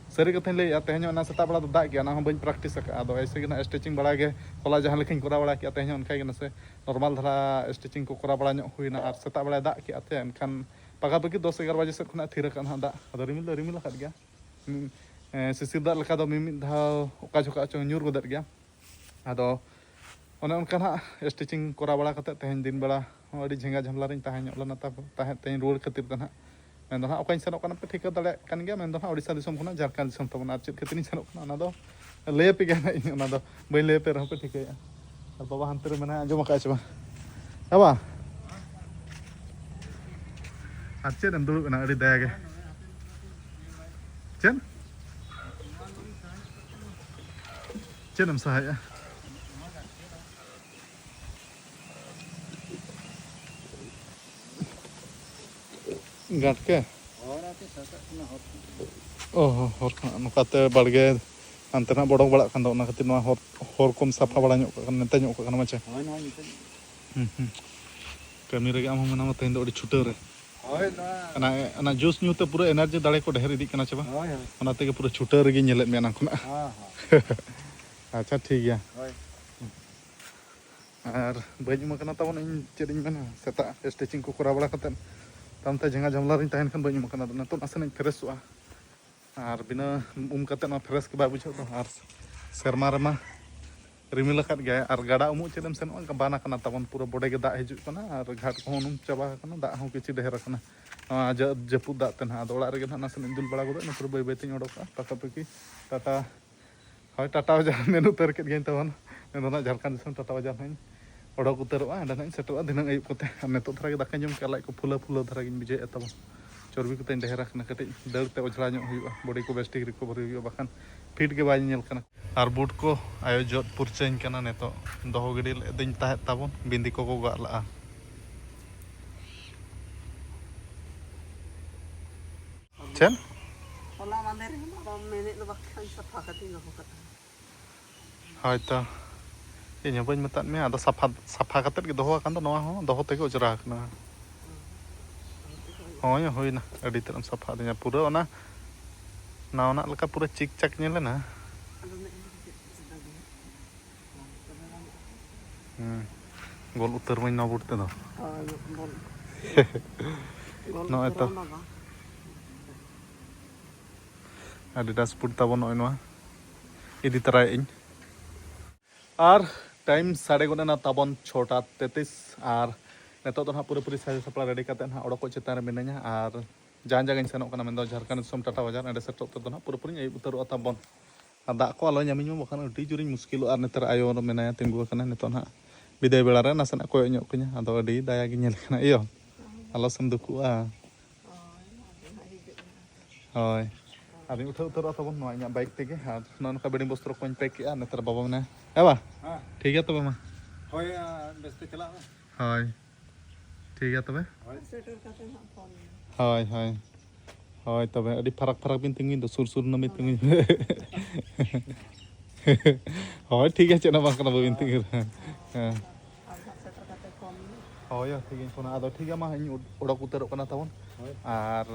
ᱥᱟᱹᱨᱤ ᱠᱟᱛᱷᱟᱧ ᱞᱟᱹᱭᱮᱫᱼᱟ, ᱛᱮᱦᱮᱧ ᱦᱚᱸ ᱚᱱᱟ ᱥᱮᱛᱟᱜ ᱵᱮᱲᱟ ᱫᱚ ᱫᱟᱜ ᱜᱮᱭᱟ, ᱚᱱᱟ ᱦᱚᱸ ᱵᱟᱹᱧ ᱯᱨᱮᱠᱴᱤᱥ ᱟᱠᱟᱫᱼᱟ᱾ ᱟᱫᱚ ᱮᱭᱥᱮ ᱜᱮ ᱱᱟᱦᱟᱜ ᱥᱴᱨᱮᱪᱤᱝ ᱵᱟᱲᱟ ᱜᱮ, ᱦᱚᱞᱟ ᱡᱟᱦᱟᱸ ᱞᱮᱠᱟᱧ ᱠᱚᱨᱟᱣ ᱵᱟᱲᱟ ᱠᱮᱫᱼᱟ, ᱛᱮᱦᱮᱧ ᱦᱚᱸ ᱚᱱᱠᱟ ᱜᱮ ᱱᱟᱥᱮ ᱱᱚᱨᱢᱟᱞ ᱫᱷᱟᱨᱟ ᱥᱴᱨᱮᱪᱤᱝ ᱠᱚ ᱠᱚᱨᱟᱣ ᱵᱟᱲᱟ ᱧᱚᱜ ᱦᱩᱭᱱᱟ᱾ ᱟᱨ ᱥᱮᱛᱟᱜ ᱵᱮᱲᱟᱭ ᱫᱟᱜ ᱠᱮᱫᱼᱟ ᱛᱮ, ᱮᱱᱠᱷᱟᱱ ᱯᱟᱠᱟᱯᱟᱠᱤ ᱫᱚᱥ ᱮᱜᱟᱨᱚ ᱵᱟᱡᱮ ᱥᱮᱫ ᱠᱷᱚᱱᱟᱜ ᱛᱷᱤᱨ ᱟᱠᱟᱫ ᱱᱟᱦᱟᱜ ᱫᱟᱜ᱾ ᱟᱫᱚ ᱨᱤᱢᱤᱞ ᱫᱚ ᱨᱤᱢᱤᱞ ᱟᱠᱟᱫ ᱜᱮᱭᱟ᱾ ᱦᱩᱸ, ᱮᱸ, ᱥᱤᱥᱤᱨ ᱫᱟᱜ ᱞᱮᱠᱟ ᱫᱚ ᱢᱤᱢᱤᱫ ᱫᱷᱟᱣ ᱚᱠᱟ ᱡᱚᱠᱷᱚᱱ ᱪᱚᱝ ᱧᱩᱨ ᱜᱚᱫᱮᱫ ᱜᱮᱭᱟ᱾ ᱟᱫᱚ ᱚᱱᱮ ᱚᱱᱠᱟ ᱱᱟᱦᱟᱜ ᱥᱴᱨᱮᱪᱤᱝ ᱠᱚᱨᱟᱣ ᱵᱟᱲᱟ ᱠᱟᱛᱮᱫ ᱛᱮᱦᱮᱧ ᱫᱤᱱ ᱵᱮᱲᱟ ᱦᱚᱸ ᱟᱹᱰᱤ ᱡᱷᱮᱸᱜᱟ ᱡᱷᱟᱢᱞᱟ ᱨᱤᱧ ᱛᱟᱦᱮᱸ ᱧᱚᱜ ᱞᱮᱱᱟ᱾ ᱛᱟᱨᱯᱚᱨ ᱛᱟᱦᱮᱸᱫ ᱛᱮᱦᱮᱧ ᱨᱩᱣᱟᱹᱲ ᱠᱷᱟᱹᱛᱤᱨ ᱫᱚ ᱱᱟᱦᱟᱜ, ᱢᱮᱱᱫᱚ ᱱᱟᱦᱟᱜ ᱚᱠᱟᱧ ᱥᱮᱱᱚᱜ ᱠᱟᱱᱟ ᱯᱮ ᱴᱷᱤᱠᱟᱹ ᱫᱟᱲᱮᱭᱟᱜ ᱠᱟᱱ ᱜᱮᱭᱟ᱾ ᱢᱮᱱᱫᱚ ᱱᱟᱦᱟᱜ ᱳᱰᱤᱥᱟ ᱫᱤᱥᱚᱢ ᱠᱷᱚᱱᱟᱜ ᱡᱷᱟᱲᱠᱷᱚᱸᱰ ᱫᱤᱥᱚᱢ ᱛᱟᱵᱚᱱ᱾ ᱟᱨ ᱪᱮᱫ ᱠᱷᱟᱹᱛᱤᱨᱤᱧ ᱥᱮᱱᱚᱜ ᱠᱟᱱᱟ ᱚᱱᱟ ᱫᱚ ᱞᱟᱹᱭ ᱟᱯᱮ ᱜᱮᱭᱟ ᱱᱟᱦᱟᱜ ᱤᱧ, ᱚᱱᱟ ᱫᱚ ᱵᱟᱹᱧ ᱞᱟᱹᱭ ᱟᱯᱮ ᱨᱮᱦᱚᱸ ᱯᱮ ᱴᱷᱤᱠᱟᱹᱭᱟ᱾ ᱟᱨ ᱵᱟᱵᱟ ᱦᱟᱱᱛᱮ ᱨᱮ ᱢᱮᱱᱟᱭᱟ, ᱟᱸᱡᱚᱢ ᱟᱠᱟᱫ ᱪᱮ ᱵᱟᱝ? ᱵᱟᱵᱟ, ᱟᱨ ᱪᱮᱫ ᱮᱢ ᱫᱩᱲᱩᱵ ᱮᱱᱟ ᱟᱹᱰᱤ ᱫᱟᱭᱟ ᱜᱮ? ᱪᱮᱫ? ᱪᱮᱫ ᱮᱢ ᱥᱟᱦᱟᱭᱮᱫᱼᱟ? ᱜᱟᱸᱴᱠᱮ? ᱦᱚᱲ ᱟᱛᱮ ᱥᱟᱵ ᱠᱟᱜ ᱠᱟᱱᱟ ᱦᱚᱲ ᱠᱚ᱾ ᱚ ᱦᱚᱸ, ᱦᱚᱨ ᱠᱷᱚᱱᱟᱜ ᱱᱚᱝᱠᱟᱛᱮ ᱵᱟᱲᱜᱮ ᱦᱟᱱᱛᱮ ᱱᱟᱜ ᱵᱚᱰᱚᱠ ᱵᱟᱲᱟᱜ ᱠᱟᱱ ᱫᱚ, ᱚᱱᱟ ᱠᱷᱟᱹᱛᱤᱨ ᱱᱚᱣᱟ ᱦᱚᱨ, ᱦᱚᱨ ᱠᱚᱢ ᱥᱟᱯᱷᱟ ᱵᱟᱲᱟ ᱧᱚᱜ ᱠᱟᱜ ᱠᱟᱱᱟ, ᱱᱮᱛᱮ ᱧᱚᱜ ᱠᱟᱜ ᱠᱟᱱᱟ ᱢᱟᱪᱮ᱾ ᱦᱳᱭ, ᱱᱚᱣᱟ ᱱᱤᱛᱚᱜ᱾ ᱦᱩᱸ, ᱦᱩᱸ᱾ ᱠᱟᱹᱢᱤ ᱨᱮᱜᱮ ᱟᱢ ᱦᱚᱸ ᱢᱮᱱᱟᱢᱟ ᱛᱮᱦᱮᱧ ᱫᱚ ᱟᱹᱰᱤ ᱪᱷᱩᱴᱟᱹᱣ ᱨᱮ᱾ ᱦᱳᱭ, ᱱᱚᱣᱟ ᱚᱱᱟ, ᱚᱱᱟ ᱡᱩᱥ ᱧᱩ ᱛᱮ ᱯᱩᱨᱟᱹ ᱮᱱᱟᱨᱡᱤ ᱫᱟᱲᱮ ᱠᱚ ᱰᱷᱮᱨ ᱤᱫᱤᱜ ᱠᱟᱱᱟ ᱪᱮ ᱵᱟᱝ? ᱦᱳᱭ, ᱦᱳᱭ᱾ ᱚᱱᱟ ᱛᱮᱜᱮ ᱯᱩᱨᱟᱹ ᱪᱷᱩᱴᱟᱹᱣ ᱨᱮᱜᱮᱧ ᱧᱮᱞᱮᱫ ᱢᱮᱭᱟ ᱮᱱᱟᱝ ᱠᱷᱚᱱᱟᱜ᱾ ᱦᱚᱸ, ᱦᱚᱸ᱾ ᱟᱪᱪᱷᱟ, ᱴᱷᱤᱠ ᱜᱮᱭᱟ᱾ ᱦᱳᱭ᱾ ᱟᱨ ᱵᱟᱹᱧ ᱩᱢ ᱟᱠᱟᱱᱟ ᱛᱟᱵᱚᱱ, ᱤᱧ ᱪᱮᱫ ᱤᱧ ᱢᱮᱱᱟ, ᱥᱮᱛᱟᱜ ᱥᱴᱨᱮᱪᱤᱝ ᱠᱚ ᱠᱚᱨᱟᱣ ᱵᱟᱲᱟ ᱠᱟᱛᱮᱫ ᱛᱟᱭᱚᱢ ᱛᱮ ᱡᱷᱟᱸᱜᱟ ᱡᱷᱟᱢᱞᱟ ᱨᱤᱧ ᱛᱟᱦᱮᱱ ᱠᱷᱟᱱ ᱵᱟᱹᱧ ᱩᱢ ᱟᱠᱟᱱᱟ᱾ ᱟᱫᱚ ᱱᱤᱛᱚᱜ ᱱᱟᱥᱮᱱᱟᱜ ᱤᱧ ᱯᱷᱨᱮᱥᱚᱜᱼᱟ᱾ ᱟᱨ ᱵᱤᱱᱟᱹ ᱩᱢ ᱠᱟᱛᱮᱫ ᱱᱚᱣᱟ ᱯᱷᱨᱮᱥ ᱜᱮ ᱵᱟᱭ ᱵᱩᱡᱷᱟᱹᱜ ᱫᱚ᱾ ᱟᱨ ᱥᱮᱨᱢᱟ ᱨᱮᱢᱟ ᱨᱤᱢᱤᱞ ᱟᱠᱟᱫ ᱜᱮᱭᱟᱭ, ᱟᱨ ᱜᱟᱰᱟ ᱩᱢᱩᱜ ᱪᱮᱫ ᱮᱢ ᱥᱮᱱᱚᱜᱼᱟ, ᱵᱟᱱ ᱟᱠᱟᱱᱟ ᱛᱟᱵᱚᱱ, ᱯᱩᱨᱟᱹ ᱵᱚᱰᱮ ᱜᱮ ᱫᱟᱜ ᱦᱤᱡᱩᱜ ᱠᱟᱱᱟ, ᱟᱨ ᱜᱷᱟᱴ ᱠᱚᱦᱚᱸ ᱩᱱᱩᱢ ᱪᱟᱵᱟ ᱟᱠᱟᱱᱟ, ᱫᱟᱜ ᱦᱚᱸ ᱠᱤᱪᱷᱩ ᱰᱷᱮᱨ ᱟᱠᱟᱱᱟ ᱱᱚᱣᱟ ᱡᱟ-, ᱡᱟᱹᱯᱩᱫ ᱫᱟᱜ ᱛᱮ ᱱᱟᱦᱟᱜ᱾ ᱟᱫᱚ ᱚᱲᱟᱜ ᱨᱮᱜᱮ ᱱᱟᱦᱟᱜ ᱱᱟᱥᱮᱱᱟᱜ ᱤᱧ ᱫᱩᱞ ᱵᱟᱲᱟ ᱜᱚᱫᱚᱜ, ᱤᱱᱟᱹ ᱯᱚᱨᱮ ᱵᱟᱹᱭ ᱵᱟᱹᱭ ᱛᱤᱧ ᱚᱰᱚᱠᱚᱜᱼᱟ᱾ ᱯᱟᱠᱟᱯᱟᱠᱤ ᱴᱟᱴᱟ, ᱦᱳᱭ, ᱴᱟᱴᱟ ᱵᱟᱡᱟᱨ ᱢᱮᱱ ᱩᱛᱟᱹᱨ ᱠᱮᱫ ᱜᱤᱭᱟᱹᱧ ᱛᱟᱵᱚᱱ, ᱢᱮᱱ ᱫᱚ ᱱᱟᱦᱟᱜ ᱡᱷᱟᱲᱠᱷᱚᱸᱰ ᱫᱤᱥᱚᱢ ᱴᱟᱴᱟ ᱵᱟᱡᱟᱨ ᱱᱟᱦᱟᱜ ᱤᱧ ᱚᱰᱚᱠ ᱩᱛᱟᱹᱨᱚᱜᱼᱟ, ᱚᱸᱰᱮ ᱱᱟᱦᱟᱜ ᱤᱧ ᱥᱮᱴᱮᱨᱚᱜᱼᱟ ᱫᱷᱤᱱᱟᱹᱝ ᱟᱹᱭᱩᱵ ᱠᱚᱛᱮ᱾ ᱟᱨ ᱱᱤᱛᱚᱜ ᱫᱷᱟᱨᱟ ᱜᱮ ᱫᱟᱠᱟᱧ ᱡᱚᱢ ᱠᱮᱫᱼᱟ, ᱞᱟᱡ ᱠᱚ ᱯᱷᱩᱞᱟᱹ ᱯᱷᱩᱞᱟᱹ ᱫᱷᱟᱨᱟ ᱜᱤᱧ ᱵᱩᱡᱷᱟᱹᱣᱮᱫᱼᱟ ᱛᱟᱵᱚᱱ᱾ ᱪᱚᱨᱵᱤ ᱠᱚᱛᱮᱧ ᱰᱷᱮᱨ ᱟᱠᱟᱱᱟ, ᱠᱟᱹᱴᱤᱡ ᱫᱟᱹᱲ ᱛᱮ ᱚᱡᱽᱨᱟ ᱧᱚᱜ ᱦᱩᱭᱩᱜᱼᱟ, ᱵᱚᱰᱤ ᱠᱚ ᱵᱮᱥ ᱴᱷᱤᱠ ᱨᱤᱠᱚᱵᱷᱟᱨᱤ ᱦᱩᱭᱩᱜᱼᱟ, ᱵᱟᱠᱷᱟᱱ ᱯᱷᱤᱴ ᱜᱮ ᱵᱟᱭ ᱧᱮᱞ ᱠᱟᱱᱟ᱾ ᱟᱨ ᱵᱩᱴ ᱠᱚ ᱟᱭᱳ ᱡᱚᱫ ᱯᱩᱨᱪᱟᱹᱧ ᱠᱟᱱᱟ ᱱᱤᱛᱚᱜ, ᱫᱚᱦᱚ ᱜᱤᱰᱤ ᱞᱮᱫᱤᱧ ᱛᱟᱦᱮᱸᱫ ᱛᱟᱵᱚᱱ, ᱵᱤᱸᱫᱤ ᱠᱚᱠᱚ ᱜᱟᱜ ᱞᱟᱜᱼᱟ᱾ ᱪᱮᱫ? ᱦᱚᱞᱟ ᱢᱟᱫᱷᱮᱨ ᱦᱚᱸ ᱵᱟᱢ ᱢᱮᱱᱮᱫ ᱫᱚ ᱵᱟᱠᱷᱟᱱ ᱥᱟᱯᱷᱟ ᱠᱟᱛᱮᱧ ᱫᱚᱦᱚ ᱠᱟᱜᱼᱟ᱾ ᱦᱳᱭ ᱛᱚ, ᱤᱧ ᱦᱚᱸ ᱵᱟᱹᱧ ᱢᱮᱛᱟᱫ ᱢᱮᱭᱟ, ᱟᱫᱚ ᱥᱟᱯᱷᱟ, ᱥᱟᱯᱷᱟ ᱠᱟᱛᱮᱫ ᱜᱮ ᱫᱚᱦᱚ ᱟᱠᱟᱱ ᱫᱚ ᱱᱚᱣᱟ ᱦᱚᱸ ᱫᱚᱦᱚ ᱛᱮᱜᱮ ᱚᱸᱡᱽᱨᱟ ᱟᱠᱟᱱᱟ᱾ ᱦᱳᱭ, ᱦᱩᱭᱱᱟ, ᱟᱹᱰᱤ ᱛᱮᱫ ᱮᱢ ᱥᱟᱯᱷᱟ ᱟᱹᱫᱤᱧᱟ, ᱯᱩᱨᱟᱹ ᱚᱱᱟ ᱱᱟᱣᱟᱱᱟᱜ ᱞᱮᱠᱟ ᱯᱩᱨᱟᱹ ᱪᱤᱠ ᱪᱟᱠ ᱧᱮᱞᱮᱱᱟ᱾ ᱦᱩᱸ, ᱜᱚᱞ ᱩᱛᱟᱹᱨ ᱢᱟᱹᱧ ᱱᱚᱣᱟ ᱵᱩᱴ ᱛᱮᱫᱚ᱾ ᱦᱳᱭ, ᱜᱚᱞ᱾ ᱜᱚᱞ ᱱᱚᱜᱼᱚᱭ ᱩᱛᱟᱹᱨ ᱛᱚ᱾ ᱚᱱᱟ ᱫᱚ᱾ Adidas boot ᱛᱟᱵᱚᱱ ᱱᱚᱜᱼᱚᱭ ᱱᱚᱣᱟ ᱤᱫᱤ ᱛᱚᱨᱟᱭᱮᱫ ᱟᱹᱧ᱾ ᱟᱨ time ᱥᱟᱰᱮ ᱜᱚᱫ ᱮᱱᱟ ᱛᱟᱵᱚᱱ ᱪᱷᱚᱴᱟ ᱛᱮᱛᱤᱥ, ᱟᱨ ᱱᱤᱛᱚᱜ ᱫᱚ ᱱᱟᱦᱟᱜ ᱯᱩᱨᱟᱹᱯᱩᱨᱤ ᱥᱟᱡᱟᱣ ᱥᱟᱯᱲᱟᱣ ready ᱠᱟᱛᱮ ᱱᱟᱦᱟᱜ ᱚᱰᱚᱠᱚᱜ ᱪᱮᱛᱟᱱ ᱨᱮ ᱢᱤᱱᱟᱹᱧᱟ᱾ ᱟᱨ ᱡᱟᱦᱟᱸ ᱡᱟᱭᱜᱟᱧ ᱥᱮᱱᱚᱜ ᱠᱟᱱᱟ, ᱢᱮᱱᱫᱚ ᱡᱷᱟᱲᱠᱷᱚᱸᱰ ᱫᱤᱥᱚᱢ ᱴᱟᱴᱟ ᱵᱟᱡᱟᱨ, ᱚᱸᱰᱮ ᱥᱮᱴᱮᱨᱚᱜ ᱛᱮᱫᱚ ᱱᱟᱦᱟᱜ ᱯᱩᱨᱟᱹᱯᱩᱨᱤᱧ ᱟᱹᱭᱩᱵ ᱩᱛᱟᱹᱨᱚᱜᱼᱟ ᱛᱟᱵᱚᱱ᱾ ᱟᱨ ᱫᱟᱜ ᱠᱚ ᱟᱞᱚ ᱧᱟᱢᱤᱧ ᱢᱟ, ᱵᱟᱠᱷᱟᱱ ᱟᱹᱰᱤ ᱡᱳᱨᱤᱧ ᱢᱩᱥᱠᱤᱞᱚᱜᱼᱟ᱾ ᱟᱨ ᱱᱮᱛᱟᱨ ᱟᱭᱳ ᱢᱮᱱᱟᱭᱟ, ᱛᱤᱸᱜᱩ ᱟᱠᱟᱱᱟᱭ ᱱᱤᱛᱚᱜ ᱱᱟᱦᱟᱜ ᱵᱤᱫᱟᱹᱭ ᱵᱮᱲᱟ ᱨᱮ ᱱᱟᱥᱮᱱᱟᱜ ᱠᱚᱭᱚᱜ ᱧᱚᱜ ᱠᱟᱹᱧᱟ, ᱟᱫᱚ ᱟᱹᱰᱤ ᱫᱟᱭᱟ ᱜᱮ ᱧᱮᱞ ᱠᱟᱱᱟ᱾ ᱤᱭᱟᱹ, ᱟᱞᱚ ᱥᱮᱢ ᱫᱩᱠᱩᱜᱼᱟ᱾ ᱦᱳᱭ, ᱟᱫᱚᱧ ᱩᱴᱷᱟᱹᱣ ᱩᱛᱟᱹᱨᱚᱜᱼᱟ ᱛᱟᱵᱚᱱ ᱱᱚᱣᱟ ᱤᱧᱟᱹᱜ bike ᱛᱮᱜᱮ᱾ ᱟᱨ ᱱᱚᱜᱼᱚ ᱱᱚᱝᱠᱟ bedding ᱵᱚᱥᱛᱨᱚ ᱠᱚᱧ pack ᱠᱮᱜᱼᱟ᱾ ᱱᱮᱛᱟᱨ ᱵᱟᱵᱟ ᱢᱮᱱᱟᱭᱟ, "ᱮ ᱵᱟ, ᱦᱮᱸ᱾ ᱴᱷᱤᱠ ᱜᱮᱭᱟ ᱛᱚᱵᱮ ᱢᱟ?" ᱦᱳᱭ, ᱟ, ᱵᱮᱥ ᱛᱮ ᱪᱟᱞᱟᱜ ᱢᱮ᱾ ᱦᱳᱭ, ᱴᱷᱤᱠ ᱜᱮᱭᱟ ᱛᱚᱵᱮ᱾ ᱦᱳᱭ᱾ ᱥᱮᱴᱮᱨ ᱠᱟᱛᱮ ᱦᱟᱸᱜ ᱯᱷᱳᱱ ᱢᱮ᱾ ᱦᱳᱭ, ᱦᱳᱭ, ᱦᱳᱭ, ᱛᱚᱵᱮ ᱟᱹᱰᱤ ᱯᱷᱟᱨᱟᱠ ᱯᱷᱟᱨᱟᱠ ᱵᱤᱱ ᱛᱤᱸᱜᱩᱭᱮᱫ ᱫᱚ, ᱥᱩᱨ ᱥᱩᱨ ᱨᱮ ᱵᱤᱱ ᱛᱤᱸᱜᱩᱭᱮᱫ᱾ ᱦᱳᱭ, ᱴᱷᱤᱠ ᱜᱮᱭᱟ, ᱪᱮᱫ ᱦᱚᱸ ᱵᱟᱝ ᱠᱟᱱᱟ, ᱵᱟᱹᱵᱤᱱ ᱛᱤᱸᱜᱩ ᱨᱮᱦᱚᱸ᱾ ᱦᱮᱸ᱾ ᱟᱨ ᱦᱟᱸᱜ ᱥᱮᱴᱮᱨ ᱠᱟᱛᱮ ᱯᱷᱳᱱ ᱢᱮ᱾ ᱦᱳᱭ, ᱦᱳᱭ, ᱴᱷᱤᱠ ᱜᱮᱭᱟ, ᱯᱷᱳᱱᱟ᱾ ᱟᱫᱚ ᱴᱷᱤᱠ ᱜᱮᱭᱟ, ᱢᱟ, ᱤᱧ ᱩᱰ-, ᱚᱰᱚᱠ ᱩᱛᱟᱹᱨᱚᱜ ᱠᱟᱱᱟ ᱛᱟᱵᱚᱱ᱾ ᱦᱳᱭ᱾ ᱟᱨ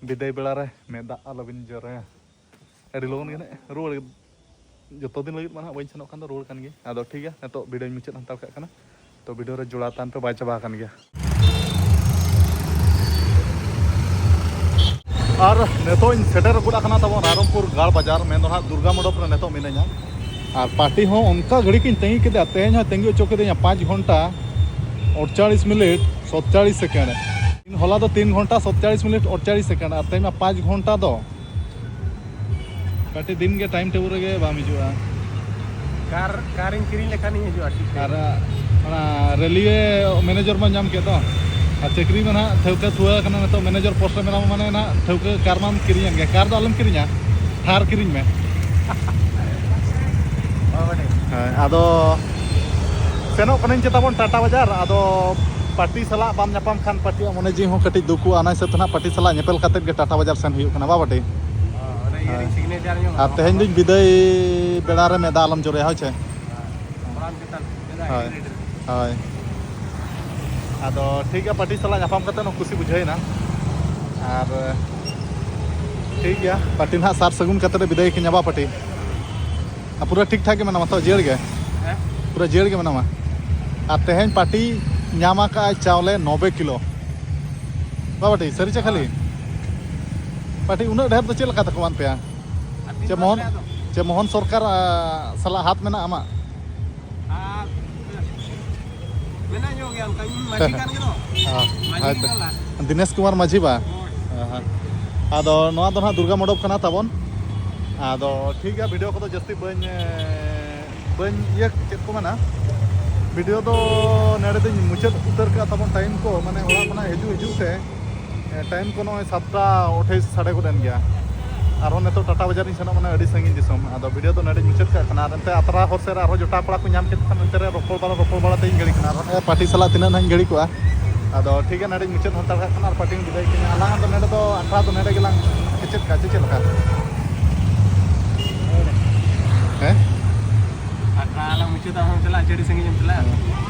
ᱵᱤᱫᱟᱹᱭ ᱵᱮᱲᱟ ᱨᱮ ᱢᱮᱫ ᱫᱟᱜ ᱟᱞᱚᱵᱤᱱ ᱡᱚᱨᱚᱭᱟ᱾ ᱟᱹᱰᱤ ᱞᱚᱜᱚᱱ ᱜᱮ ᱱᱟᱜ ᱨᱩᱣᱟᱹᱲ, ᱡᱚᱛᱚ ᱫᱤᱱ ᱞᱟᱹᱜᱤᱫ ᱢᱟ ᱱᱟᱜ ᱵᱟᱹᱧ ᱥᱮᱱᱚᱜ ᱠᱷᱟᱱ ᱫᱚ ᱨᱩᱣᱟᱹᱲ ᱠᱟᱱ ᱜᱮ᱾ ᱟᱫᱚ ᱴᱷᱤᱠ ᱜᱮᱭᱟ, ᱱᱤᱛᱚᱜ videoᱧ ᱢᱩᱪᱟᱹᱫ ᱦᱟᱛᱟᱲ ᱠᱟᱜ ᱠᱟᱱᱟ᱾ ᱛᱚ video ᱨᱮ ᱡᱚᱲᱟᱣ ᱛᱟᱦᱮᱱ ᱯᱮ, ᱵᱟᱭ ᱪᱟᱵᱟ ᱟᱠᱟᱱ ᱜᱮᱭᱟ᱾ ᱟᱨ ᱱᱤᱛᱚᱜ ᱤᱧ ᱥᱮᱴᱮᱨ ᱜᱚᱫ ᱟᱠᱟᱱᱟ ᱛᱟᱵᱚᱱ ᱨᱟᱭᱨᱚᱝᱯᱩᱨ ᱜᱟᱲ ᱵᱟᱡᱟᱨ, ᱢᱮᱱ ᱫᱚ ᱱᱟᱦᱟᱜ ᱫᱩᱨᱜᱟ ᱢᱚᱱᱰᱚᱯ ᱨᱮ ᱱᱤᱛᱚᱜ ᱢᱤᱱᱟᱹᱧᱟ᱾ ᱟᱨ party ᱦᱚᱸ ᱚᱱᱠᱟ ᱜᱷᱟᱹᱲᱤᱡ ᱤᱧ ᱛᱟᱺᱜᱤ ᱠᱮᱫᱟ, ᱛᱮᱦᱮᱧ ᱦᱚᱸ ᱛᱟᱺᱜᱤ ᱦᱚᱪᱚ ᱠᱤᱫᱤᱧᱟ ᱯᱟᱸᱪ ᱜᱷᱚᱱᱴᱟ ᱟᱴᱪᱚᱞᱞᱤᱥ ᱢᱤᱱᱤᱴ ᱥᱟᱛᱪᱚᱞᱞᱤᱥ second᱾ ᱦᱚᱞᱟ ᱫᱚ ᱛᱤᱱ ᱜᱷᱚᱱᱴᱟ ᱥᱟᱛᱪᱚᱞᱞᱤᱥ ᱢᱤᱱᱤᱴ ᱟᱴᱪᱚᱞᱞᱤᱥ second, ᱟᱨ ᱛᱮᱦᱮᱧ ᱢᱟ ᱯᱟᱸᱪ ᱜᱷᱚᱱᱴᱟ ᱫᱚ᱾ ᱠᱟᱹᱴᱤᱡ ᱫᱤᱱ ᱜᱮ time table ᱨᱮᱜᱮ ᱵᱟᱢ ᱦᱤᱡᱩᱜᱼᱟ᱾ ᱠᱟᱨ, ᱠᱟᱨᱤᱧ ᱠᱤᱨᱤᱧ ᱞᱮᱠᱷᱟᱱᱤᱧ ᱦᱤᱡᱩᱜᱼᱟ, ᱴᱷᱤᱠ ᱜᱮᱭᱟ᱾ ᱟᱨ ᱚᱱᱟ railway manager ᱢᱟ ᱧᱟᱢ ᱠᱮᱫ ᱫᱚ, ᱟᱨ ᱪᱟᱹᱠᱨᱤ ᱢᱟ ᱱᱟᱦᱟᱜ ᱴᱷᱟᱹᱣᱠᱟᱹ ᱛᱷᱩᱣᱟᱹ ᱟᱠᱟᱱᱟ, ᱱᱤᱛᱚᱜ manager post ᱨᱮ ᱢᱮᱱᱟᱢᱟ, ᱢᱟᱱᱮ ᱱᱟᱦᱟᱜ ᱴᱷᱟᱹᱣᱠᱟᱹ ᱠᱟᱨ ᱢᱟᱢ ᱠᱤᱨᱤᱧᱮᱫ ᱜᱮᱭᱟ᱾ ᱠᱟᱨ ᱫᱚ ᱟᱞᱚᱢ ᱠᱤᱨᱤᱧᱟ, ᱛᱷᱟᱨ ᱠᱤᱨᱤᱧ ᱢᱮ᱾ ᱦᱳᱭ, ᱵᱟᱰᱟᱭ᱾ ᱦᱮᱸ, ᱟᱫᱚ ᱥᱮᱱᱚᱜ ᱠᱟᱹᱱᱟᱹᱧ ᱪᱮᱛᱟ ᱵᱚᱱ ᱴᱟᱴᱟ ᱵᱟᱡᱟᱨ, ᱟᱫᱚ ᱯᱟᱹᱴᱤ ᱥᱟᱞᱟᱜ ᱵᱟᱢ ᱧᱟᱯᱟᱢ ᱠᱷᱟᱱ ᱯᱟᱹᱴᱤᱭᱟᱜ ᱢᱚᱱᱮ ᱡᱤᱣᱤ ᱦᱚᱸ ᱠᱟᱹᱴᱤᱡ ᱫᱩᱠᱩᱜᱼᱟ᱾ ᱚᱱᱟ ᱦᱤᱥᱟᱹᱵ ᱛᱮ ᱱᱟᱦᱟᱜ ᱯᱟᱹᱴᱤ ᱥᱟᱞᱟᱜ ᱧᱮᱯᱮᱞ ᱠᱟᱛᱮᱫ ᱜᱮ ᱴᱟᱴᱟ ᱵᱟᱡᱟᱨ ᱥᱮᱱ ᱦᱩᱭᱩᱜ ᱠᱟᱱᱟ, ᱵᱟ ᱯᱟᱹᱴᱤ? ᱚᱱᱟ ᱤᱭᱟᱹ ᱨᱮ ᱦᱳᱭ᱾ Signature ᱧᱚᱜ ᱟᱨ ᱦᱚᱸ ᱛᱮᱦᱮᱧ ᱫᱚᱧ ᱵᱤᱫᱟᱹᱭ ᱵᱮᱲᱟ ᱨᱮ ᱢᱮᱫ ᱫᱟᱜ ᱟᱞᱚᱢ ᱡᱚᱨᱚᱭᱟ, ᱦᱳᱭ ᱪᱮ? ᱦᱳᱭ᱾ ᱦᱳᱭ᱾ ᱟᱫᱚ ᱴᱷᱤᱠ ᱜᱮᱭᱟ, ᱯᱟᱹᱴᱤ ᱥᱟᱞᱟᱜ ᱧᱟᱯᱟᱢ ᱠᱟᱛᱮᱫ ᱦᱚᱸ ᱠᱩᱥᱤ ᱵᱩᱡᱷᱟᱹᱣᱮᱱᱟ᱾ ᱟᱨ ᱴᱷᱤᱠ ᱜᱮᱭᱟ, ᱯᱟᱹᱴᱤ ᱱᱟᱦᱟᱜ ᱥᱟᱨ ᱥᱟᱹᱜᱩᱱ ᱠᱟᱛᱮᱫ ᱮ ᱵᱤᱫᱟᱹᱭ ᱠᱤᱧᱟ, ᱵᱟ ᱯᱟᱹᱴᱤ? ᱟᱨ ᱯᱩᱨᱟᱹ ᱴᱷᱤᱠ ᱴᱷᱟᱠ ᱜᱮ ᱢᱮᱱᱟᱢᱟ ᱛᱚ, ᱡᱤᱭᱟᱹᱲ ᱜᱮ? ᱦᱮᱸ? ᱯᱩᱨᱟᱹ ᱡᱤᱭᱟᱹᱲ ᱜᱮ ᱢᱮᱱᱟᱢᱟ? ᱟᱨ ᱛᱮᱦᱮᱧ ᱯᱟᱹᱴᱤ ᱧᱟᱢ ᱟᱠᱟᱫᱼᱟᱭ ᱪᱟᱣᱞᱮ ᱱᱚᱵᱮ ᱠᱤᱞᱳ᱾ ᱵᱟ ᱯᱟᱹᱴᱤ, ᱥᱟᱹᱨᱤ ᱪᱮ ᱠᱷᱟᱹᱞᱤ? ᱦᱮᱸ᱾ ᱯᱟᱹᱴᱤ ᱩᱱᱟᱹᱜ ᱰᱷᱮᱨ ᱫᱚ ᱪᱮᱫ ᱞᱮᱠᱟ ᱛᱮᱠᱚ ᱮᱢᱟᱫ ᱯᱮᱭᱟ? ᱟᱨ ᱛᱤᱱ ᱪᱮ ᱢᱚᱦᱚᱱ, ᱢᱟᱥ ᱨᱮ ᱟᱫᱚ? ᱪᱮ ᱢᱚᱦᱚᱱ ᱥᱚᱨᱠᱟᱨ, ᱟ, ᱥᱟᱞᱟᱜ ᱦᱟᱛ ᱢᱮᱱᱟᱜᱼᱟ ᱟᱢᱟᱜ? ᱟᱨ ᱢᱮᱱᱟᱜ ᱧᱚᱜ ᱜᱮᱭᱟ ᱚᱱᱠᱟ, ᱤᱧ ᱢᱟᱹᱡᱷᱤ ᱠᱟᱱ ᱜᱮᱫᱚ᱾ ᱚ, ᱢᱟᱹᱡᱷᱤ ᱦᱳᱭ ᱛᱚ᱾ ᱠᱟᱱᱟ ᱞᱟᱦᱟ᱾ ᱫᱤᱱᱮᱥ ᱠᱩᱢᱟᱨ ᱢᱟᱹᱡᱷᱤ ᱵᱟ? ᱦᱳᱭ᱾ ᱚ, ᱦᱮᱸ᱾ ᱟᱫᱚ ᱱᱚᱣᱟ ᱫᱚ ᱱᱟᱦᱟᱜ ᱫᱩᱨᱜᱟ ᱢᱚᱰᱚᱯ ᱠᱟᱱᱟ ᱛᱟᱵᱚᱱ᱾ ᱟᱫᱚ ᱴᱷᱤᱠ ᱜᱮᱭᱟ, video ᱠᱚᱫᱚ ᱡᱟᱹᱥᱛᱤ ᱵᱟᱹᱧ, ᱮ, ᱵᱟᱹᱧ ᱤᱭᱟᱹ, ᱪᱮᱫ ᱠᱚ ᱢᱮᱱᱟ, video ᱫᱚ ᱱᱚᱰᱮ ᱫᱚᱧ ᱢᱩᱪᱟᱹᱫ ᱩᱛᱟᱹᱨ ᱠᱟᱜᱼᱟ ᱛᱟᱵᱚᱱ᱾ Time ᱠᱚ, ᱢᱟᱱᱮ, ᱚᱲᱟᱜ ᱠᱷᱚᱱᱟᱜ ᱦᱤᱡᱩᱜ ᱦᱤᱡᱩᱜ ᱛᱮ, ᱮ, time ᱠᱚ ᱱᱚᱜᱼᱚᱭ ᱥᱟᱛᱴᱟ ᱟᱴᱷᱟᱭᱤᱥ ᱥᱟᱰᱮ ᱜᱚᱫ ᱮᱱ ᱜᱮᱭᱟ᱾ ᱟᱨᱦᱚᱸ ᱱᱤᱛᱚᱜ ᱴᱟᱴᱟ ᱵᱟᱡᱟᱨ ᱤᱧ ᱥᱮᱱᱚᱜ ᱠᱟᱱᱟ, ᱟᱹᱰᱤ ᱥᱟᱺᱜᱤᱧ ᱫᱤᱥᱚᱢ᱾ ᱟᱫᱚ video ᱫᱚ ᱱᱚᱰᱮᱧ ᱢᱩᱪᱟᱹᱫ ᱠᱟᱜ ᱠᱟᱱᱟ᱾ ᱟᱨ ᱮᱱᱛᱮ ᱟᱛᱨᱟ ᱦᱚᱨ ᱥᱮᱫ ᱨᱮ ᱟᱨᱦᱚᱸ ᱡᱚᱴᱟᱣ ᱠᱚᱲᱟ ᱠᱚ ᱧᱟᱢ ᱠᱮᱫ ᱠᱷᱟᱱ, ᱚᱱᱛᱮ ᱨᱮ ᱨᱚᱯᱚᱲ ᱵᱟᱲᱟ, ᱨᱚᱯᱚᱲ ᱵᱟᱲᱟ ᱛᱮᱧ ᱜᱷᱟᱹᱲᱤ ᱠᱟᱱᱟ᱾ ᱟᱨᱦᱚᱸ ᱯᱟᱹᱴᱤ ᱥᱟᱞᱟᱜ ᱛᱤᱱᱟᱹᱜ ᱱᱟᱦᱟᱜ ᱤᱧ ᱜᱷᱟᱹᱲᱤ ᱠᱚᱜᱼᱟ᱾ ᱟᱫᱚ ᱴᱷᱤᱠ ᱜᱮᱭᱟ, ᱱᱚᱰᱮᱧ ᱢᱩᱪᱟᱹᱫ ᱦᱟᱛᱟᱲ ᱠᱟᱜ ᱠᱟᱱᱟ ᱟᱨ ᱯᱟᱹᱴᱤᱧ ᱵᱤᱫᱟᱹᱭ ᱠᱤᱱᱟ᱾ ᱟᱞᱟᱝ ᱫᱚ ᱱᱚᱰᱮ ᱫᱚ ᱟᱠᱷᱲᱟ ᱫᱚ ᱱᱚᱰᱮ ᱜᱮᱞᱟᱝ ᱠᱮᱪᱮᱫ ᱠᱟᱜᱼᱟ, ᱪᱮ ᱪᱮᱫ ᱞᱮᱠᱟ? ᱦᱮᱸ? ᱟᱠᱷᱲᱟ ᱞᱟᱝ ᱢᱩᱪᱟᱹᱫᱟ, ᱟᱢ ᱦᱚᱸᱢ ᱪᱟᱞᱟᱜᱼᱟ, ᱟᱹᱰᱤ ᱥᱟᱺᱜᱤᱧ ᱮᱢ ᱪᱟᱞᱟᱜᱼᱟ᱾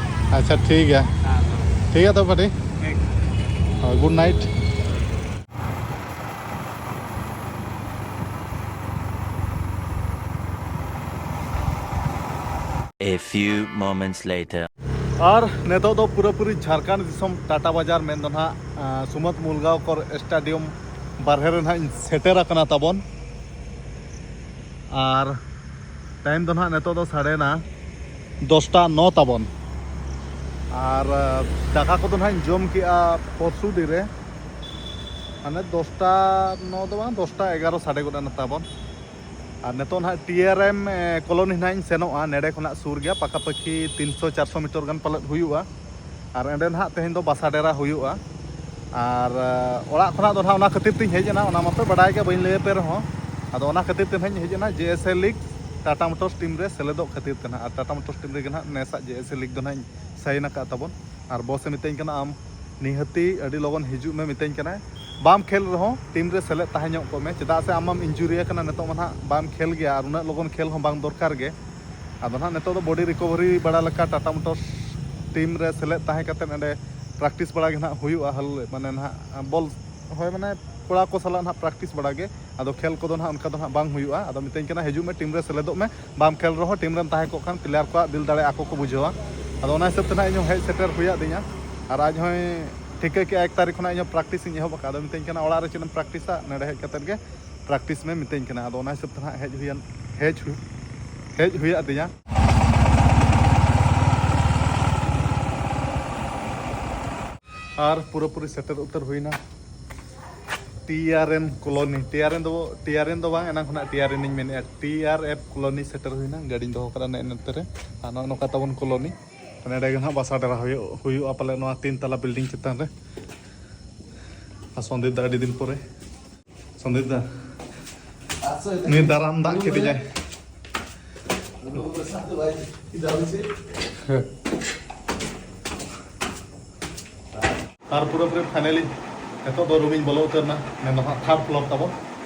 ᱟᱪᱪᱷᱟ, ᱴᱷᱤᱠ ᱜᱮᱭᱟ᱾ ᱦᱮᱸ᱾ ᱴᱷᱤᱠ ᱜᱮᱭᱟ ᱛᱚᱵᱮ ᱯᱟᱹᱴᱤ᱾ ᱴᱷᱤᱠ᱾ ᱦᱳᱭ, good night᱾ A few moments later. ᱟᱨ ᱱᱤᱛᱚᱜ ᱫᱚ ᱯᱩᱨᱟᱹᱯᱩᱨᱤ ᱡᱷᱟᱲᱠᱷᱚᱸᱰ ᱫᱤᱥᱚᱢ ᱴᱟᱴᱟ ᱵᱟᱡᱟᱨ ᱢᱮᱱ ᱫᱚ ᱱᱟᱦᱟᱜ, ᱟᱸ, ᱥᱩᱢᱟᱹᱛ ᱢᱩᱞᱜᱟᱸᱣᱠᱚᱨ stadium ᱵᱟᱨᱦᱮ ᱨᱮ ᱱᱟᱦᱟᱜ ᱤᱧ ᱥᱮᱴᱮᱨ ᱟᱠᱟᱱᱟ ᱛᱟᱵᱚᱱ᱾ ᱟᱨ time ᱫᱚ ᱱᱟᱦᱟᱜ ᱱᱤᱛᱚᱜ ᱫᱚ ᱥᱟᱰᱮᱱᱟ ᱫᱚᱥᱴᱟ ᱱᱚ ᱛᱟᱵᱚᱱ᱾ ᱟᱨ, ᱟᱸ, ᱫᱟᱠᱟ ᱠᱚᱫᱚ ᱱᱟᱦᱟᱜ ᱤᱧ ᱡᱚᱢ ᱠᱮᱜᱼᱟ ᱯᱚᱨᱥᱩ ᱫᱤᱱ ᱨᱮ, ᱢᱟᱱᱮ ᱫᱚᱥᱴᱟ ᱱᱚ ᱫᱚ ᱵᱟᱝ, ᱫᱚᱥᱴᱟ ᱮᱜᱟᱨᱚ ᱥᱟᱰᱮ ᱜᱚᱫ ᱮᱱᱟ ᱛᱟᱵᱚᱱ᱾ ᱟᱨ ᱱᱤᱛᱚᱜ ᱱᱟᱦᱟᱜ T R M, ᱮ, colony ᱱᱟᱦᱟᱜ ᱤᱧ ᱥᱮᱱᱚᱜᱼᱟ᱾ ᱱᱮᱰᱮ ᱠᱷᱚᱱᱟᱜ ᱥᱩᱨ ᱜᱮᱭᱟ, ᱯᱟᱠᱟᱯᱟᱠᱤ ᱛᱤᱱᱥᱚ ᱪᱟᱨᱥᱚ meter ᱜᱟᱱ ᱯᱟᱞᱮᱫ ᱦᱩᱭᱩᱜᱼᱟ᱾ ᱟᱨ ᱮᱸᱰᱮ ᱱᱟᱦᱟᱜ ᱛᱮᱦᱮᱧ ᱫᱚ ᱵᱟᱥᱟ ᱰᱮᱨᱟ ᱦᱩᱭᱩᱜᱼᱟ᱾ ᱟᱨ, ᱮ, ᱚᱲᱟᱜ ᱠᱷᱚᱱᱟᱜ ᱫᱚ ᱱᱟᱦᱟᱜ ᱚᱱᱟ ᱠᱷᱟᱹᱛᱤᱨ ᱛᱤᱧ ᱦᱮᱡ ᱮᱱᱟ, ᱚᱱᱟ ᱢᱟᱯᱮ ᱵᱟᱰᱟᱭ ᱜᱮ, ᱵᱟᱹᱧ ᱞᱟᱹᱭ ᱟᱯᱮ ᱨᱮᱦᱚᱸ᱾ ᱟᱫᱚ ᱚᱱᱟ ᱠᱷᱟᱹᱛᱤᱨ ᱛᱮ ᱱᱟᱦᱟᱜ ᱤᱧ ᱦᱮᱡ ᱮᱱᱟ, J S A league Tata Motors team ᱨᱮ ᱥᱮᱞᱮᱫᱚᱜ ᱠᱷᱟᱹᱛᱤᱨ ᱛᱮ ᱱᱟᱦᱟᱜ᱾ ᱟᱨ Tata Motors team ᱨᱮᱜᱮ ᱱᱟᱦᱟᱜ ᱱᱮᱥᱟᱜ J S A league ᱫᱚ ᱱᱟᱦᱟᱜ ᱤᱧ sign ᱟᱠᱟᱫ ᱛᱟᱵᱚᱱ᱾ ᱟᱨ ᱵᱚᱥ ᱮ ᱢᱤᱛᱟᱹᱧ ᱠᱟᱱᱟ, "ᱟᱢ ᱱᱤᱦᱟᱹᱛᱤ ᱟᱹᱰᱤ ᱞᱚᱜᱚᱱ ᱦᱤᱡᱩᱜ ᱢᱮ," ᱢᱤᱛᱟᱹᱧ ᱠᱟᱱᱟᱭ᱾ "ᱵᱟᱢ ᱠᱷᱮᱞ ᱨᱮᱦᱚᱸ ᱴᱤᱢ ᱨᱮ ᱥᱮᱞᱮᱫ ᱛᱟᱦᱮᱸ ᱧᱚᱜ ᱠᱚᱜ ᱢᱮ, ᱪᱮᱫᱟᱜ ᱥᱮ ᱟᱢ ᱢᱟᱢ ᱤᱱᱡᱩᱨᱤ ᱟᱠᱟᱱᱟ, ᱱᱤᱛᱚᱜ ᱢᱟ ᱱᱟᱦᱟᱜ ᱵᱟᱢ ᱠᱷᱮᱞ ᱜᱮᱭᱟ, ᱟᱨ ᱩᱱᱟᱹᱜ ᱞᱚᱜᱚᱱ ᱠᱷᱮᱞ ᱦᱚᱸ ᱵᱟᱝ ᱫᱚᱨᱠᱟᱨ ᱜᱮ᱾ ᱟᱫᱚ ᱱᱟᱦᱟᱜ ᱱᱤᱛᱚᱜ ᱫᱚ ᱵᱚᱰᱤ ᱨᱤᱠᱚᱵᱷᱟᱨᱤ ᱵᱟᱲᱟ ᱞᱮᱠᱟ ᱴᱟᱴᱟ ᱢᱳᱴᱚᱨᱥ ᱴᱤᱢ ᱨᱮ ᱥᱮᱞᱮᱫ ᱛᱟᱦᱮᱸ ᱠᱟᱛᱮᱫ ᱚᱸᱰᱮ ᱯᱨᱮᱠᱴᱤᱥ ᱵᱟᱲᱟ ᱜᱮ ᱱᱟᱦᱟᱜ ᱦᱩᱭᱩᱜᱼᱟ, ᱦᱟᱞ ᱢᱟᱱᱮ ᱱᱟᱦᱟᱜ ᱵᱚᱞ ᱦᱳᱭ, ᱢᱟᱱᱮ ᱠᱚᱲᱟ ᱠᱚ ᱥᱟᱞᱟᱜ ᱱᱟᱦᱟᱜ ᱯᱨᱮᱠᱴᱤᱥ ᱵᱟᱲᱟ ᱜᱮ᱾ ᱟᱫᱚ ᱠᱷᱮᱞ ᱠᱚᱫᱚ ᱱᱟᱦᱟᱜ ᱚᱱᱠᱟ ᱫᱚ ᱱᱟᱦᱟᱜ ᱵᱟᱝ ᱦᱩᱭᱩᱜᱼᱟ᱾ ᱟᱫᱚ ᱢᱤᱛᱟᱹᱧ ᱠᱟᱱᱟ, "ᱦᱤᱡᱩᱜ ᱢᱮ, ᱴᱤᱢ ᱨᱮ ᱥᱮᱞᱮᱫᱚᱜ ᱢᱮ, ᱵᱟᱢ ᱠᱷᱮᱞ ᱨᱮᱦᱚᱸ ᱴᱤᱢ ᱨᱮᱢ ᱛᱟᱦᱮᱸ ᱠᱚᱜ ᱠᱷᱟᱱ ᱯᱞᱮᱭᱟᱨ ᱠᱚᱣᱟᱜ ᱫᱤᱞ ᱫᱟᱲᱮ ᱟᱠᱚ ᱠᱚ ᱵᱩᱡᱷᱟᱹᱣᱟ᱾" ᱟᱫᱚ ᱚᱱᱟ ᱦᱤᱥᱟᱹᱵ ᱛᱮ ᱱᱟᱦᱟᱜ ᱤᱧ ᱦᱚᱸ ᱦᱮᱡ ᱥᱮᱴᱮᱨ ᱦᱩᱭᱟᱫᱤᱧᱟ᱾ ᱟᱨ ᱟᱡ ᱦᱚᱸᱭ ᱴᱷᱤᱠᱟᱹ ᱠᱮᱜᱼᱟ ᱮᱠ ᱛᱟᱹᱨᱤᱠᱷ ᱠᱷᱚᱱᱟᱜ ᱤᱧ ᱦᱚᱸ ᱯᱨᱮᱠᱴᱤᱥ ᱤᱧ ᱮᱦᱚᱵ ᱟᱠᱟᱫᱟ᱾ ᱟᱫᱚ ᱢᱤᱛᱟᱹᱧ ᱠᱟᱱᱟ, "ᱚᱲᱟᱜ ᱨᱮ ᱪᱮᱫ ᱮᱢ ᱯᱨᱮᱠᱴᱤᱥᱟ, ᱱᱚᱰᱮ ᱦᱮᱡ ᱠᱟᱛᱮᱫ ᱜᱮ ᱯᱨᱮᱠᱴᱤᱥ ᱢᱮ," ᱢᱤᱛᱟᱹᱧ ᱠᱟᱱᱟ᱾ ᱟᱫᱚ ᱚᱱᱟ ᱦᱤᱥᱟᱹᱵ ᱛᱮ ᱱᱟᱦᱟᱜ ᱦᱮᱡ ᱦᱩᱭᱮᱱ, ᱦᱮᱡ ᱦᱩᱭ, ᱦᱮᱡ ᱦᱩᱭᱟᱫᱤᱧᱟ᱾ ᱟᱨ ᱯᱩᱨᱟᱹᱯᱩᱨᱤ ᱥᱮᱴᱮᱨ ᱩᱛᱟᱹᱨ ᱦᱩᱭᱱᱟ ᱴᱤ ᱟᱨ ᱮᱱ ᱠᱚᱞᱚᱱᱤ᱾ ᱴᱤ ᱟᱨ ᱮᱱ ᱫᱚ, ᱴᱤ ᱟᱨ ᱮᱱ ᱫᱚ ᱵᱟᱝ, ᱮᱱᱟᱝ ᱠᱷᱚᱱᱟᱜ ᱴᱤ ᱟᱨ ᱮᱱ ᱤᱧ ᱢᱮᱱᱮᱫᱼᱟ, ᱴᱤ ᱟᱨ ᱮᱯᱷ ᱠᱚᱞᱚᱱᱤ ᱥᱮᱴᱮᱨ ᱦᱩᱭᱱᱟ᱾ ᱜᱟᱹᱰᱤᱧ ᱫᱚᱦᱚ ᱠᱟᱫᱟ ᱱᱮᱜᱼᱮ ᱱᱚᱛᱮ ᱨᱮ᱾ ᱟᱨ ᱱᱚᱜᱼᱚ ᱱᱚᱝᱠᱟ ᱛᱟᱵᱚᱱ ᱠᱚᱞᱚᱱᱤ, ᱱᱚᱰᱮ ᱜᱮ ᱱᱟᱦᱟᱜ ᱵᱟᱥᱟ ᱰᱮᱨᱟ ᱦᱩᱭᱩᱜ, ᱦᱩᱭᱩᱜᱼᱟ ᱯᱟᱞᱮ ᱱᱚᱣᱟ ᱛᱤᱱ ᱛᱟᱞᱟ ᱵᱤᱞᱰᱤᱝ ᱪᱮᱛᱟᱱ ᱨᱮ᱾ ᱟᱨ ᱥᱚᱱᱫᱤᱯ ᱫᱟ ᱟᱹᱰᱤ ᱫᱤᱱ ᱯᱚᱨᱮ, ᱥᱚᱱᱫᱤᱯ ᱫᱟ ᱱᱩᱭ ᱫᱟᱨᱟᱢ ᱫᱟᱜ ᱠᱮᱫᱤᱧᱟᱭ᱾ ᱟᱨ ᱯᱩᱨᱟᱹᱯᱩᱨᱤ ᱯᱷᱟᱭᱱᱟᱞᱤ ᱱᱤᱛᱚᱜ ᱫᱚ ᱨᱩᱢᱤᱧ ᱵᱚᱞᱚ ᱩᱛᱟᱹᱨ ᱮᱱᱟ᱾ ᱢᱮᱱᱫᱚ ᱦᱟᱸᱜ ᱛᱷᱟᱨᱰ ᱯᱷᱞᱳᱨ ᱛᱟᱵᱚᱱ᱾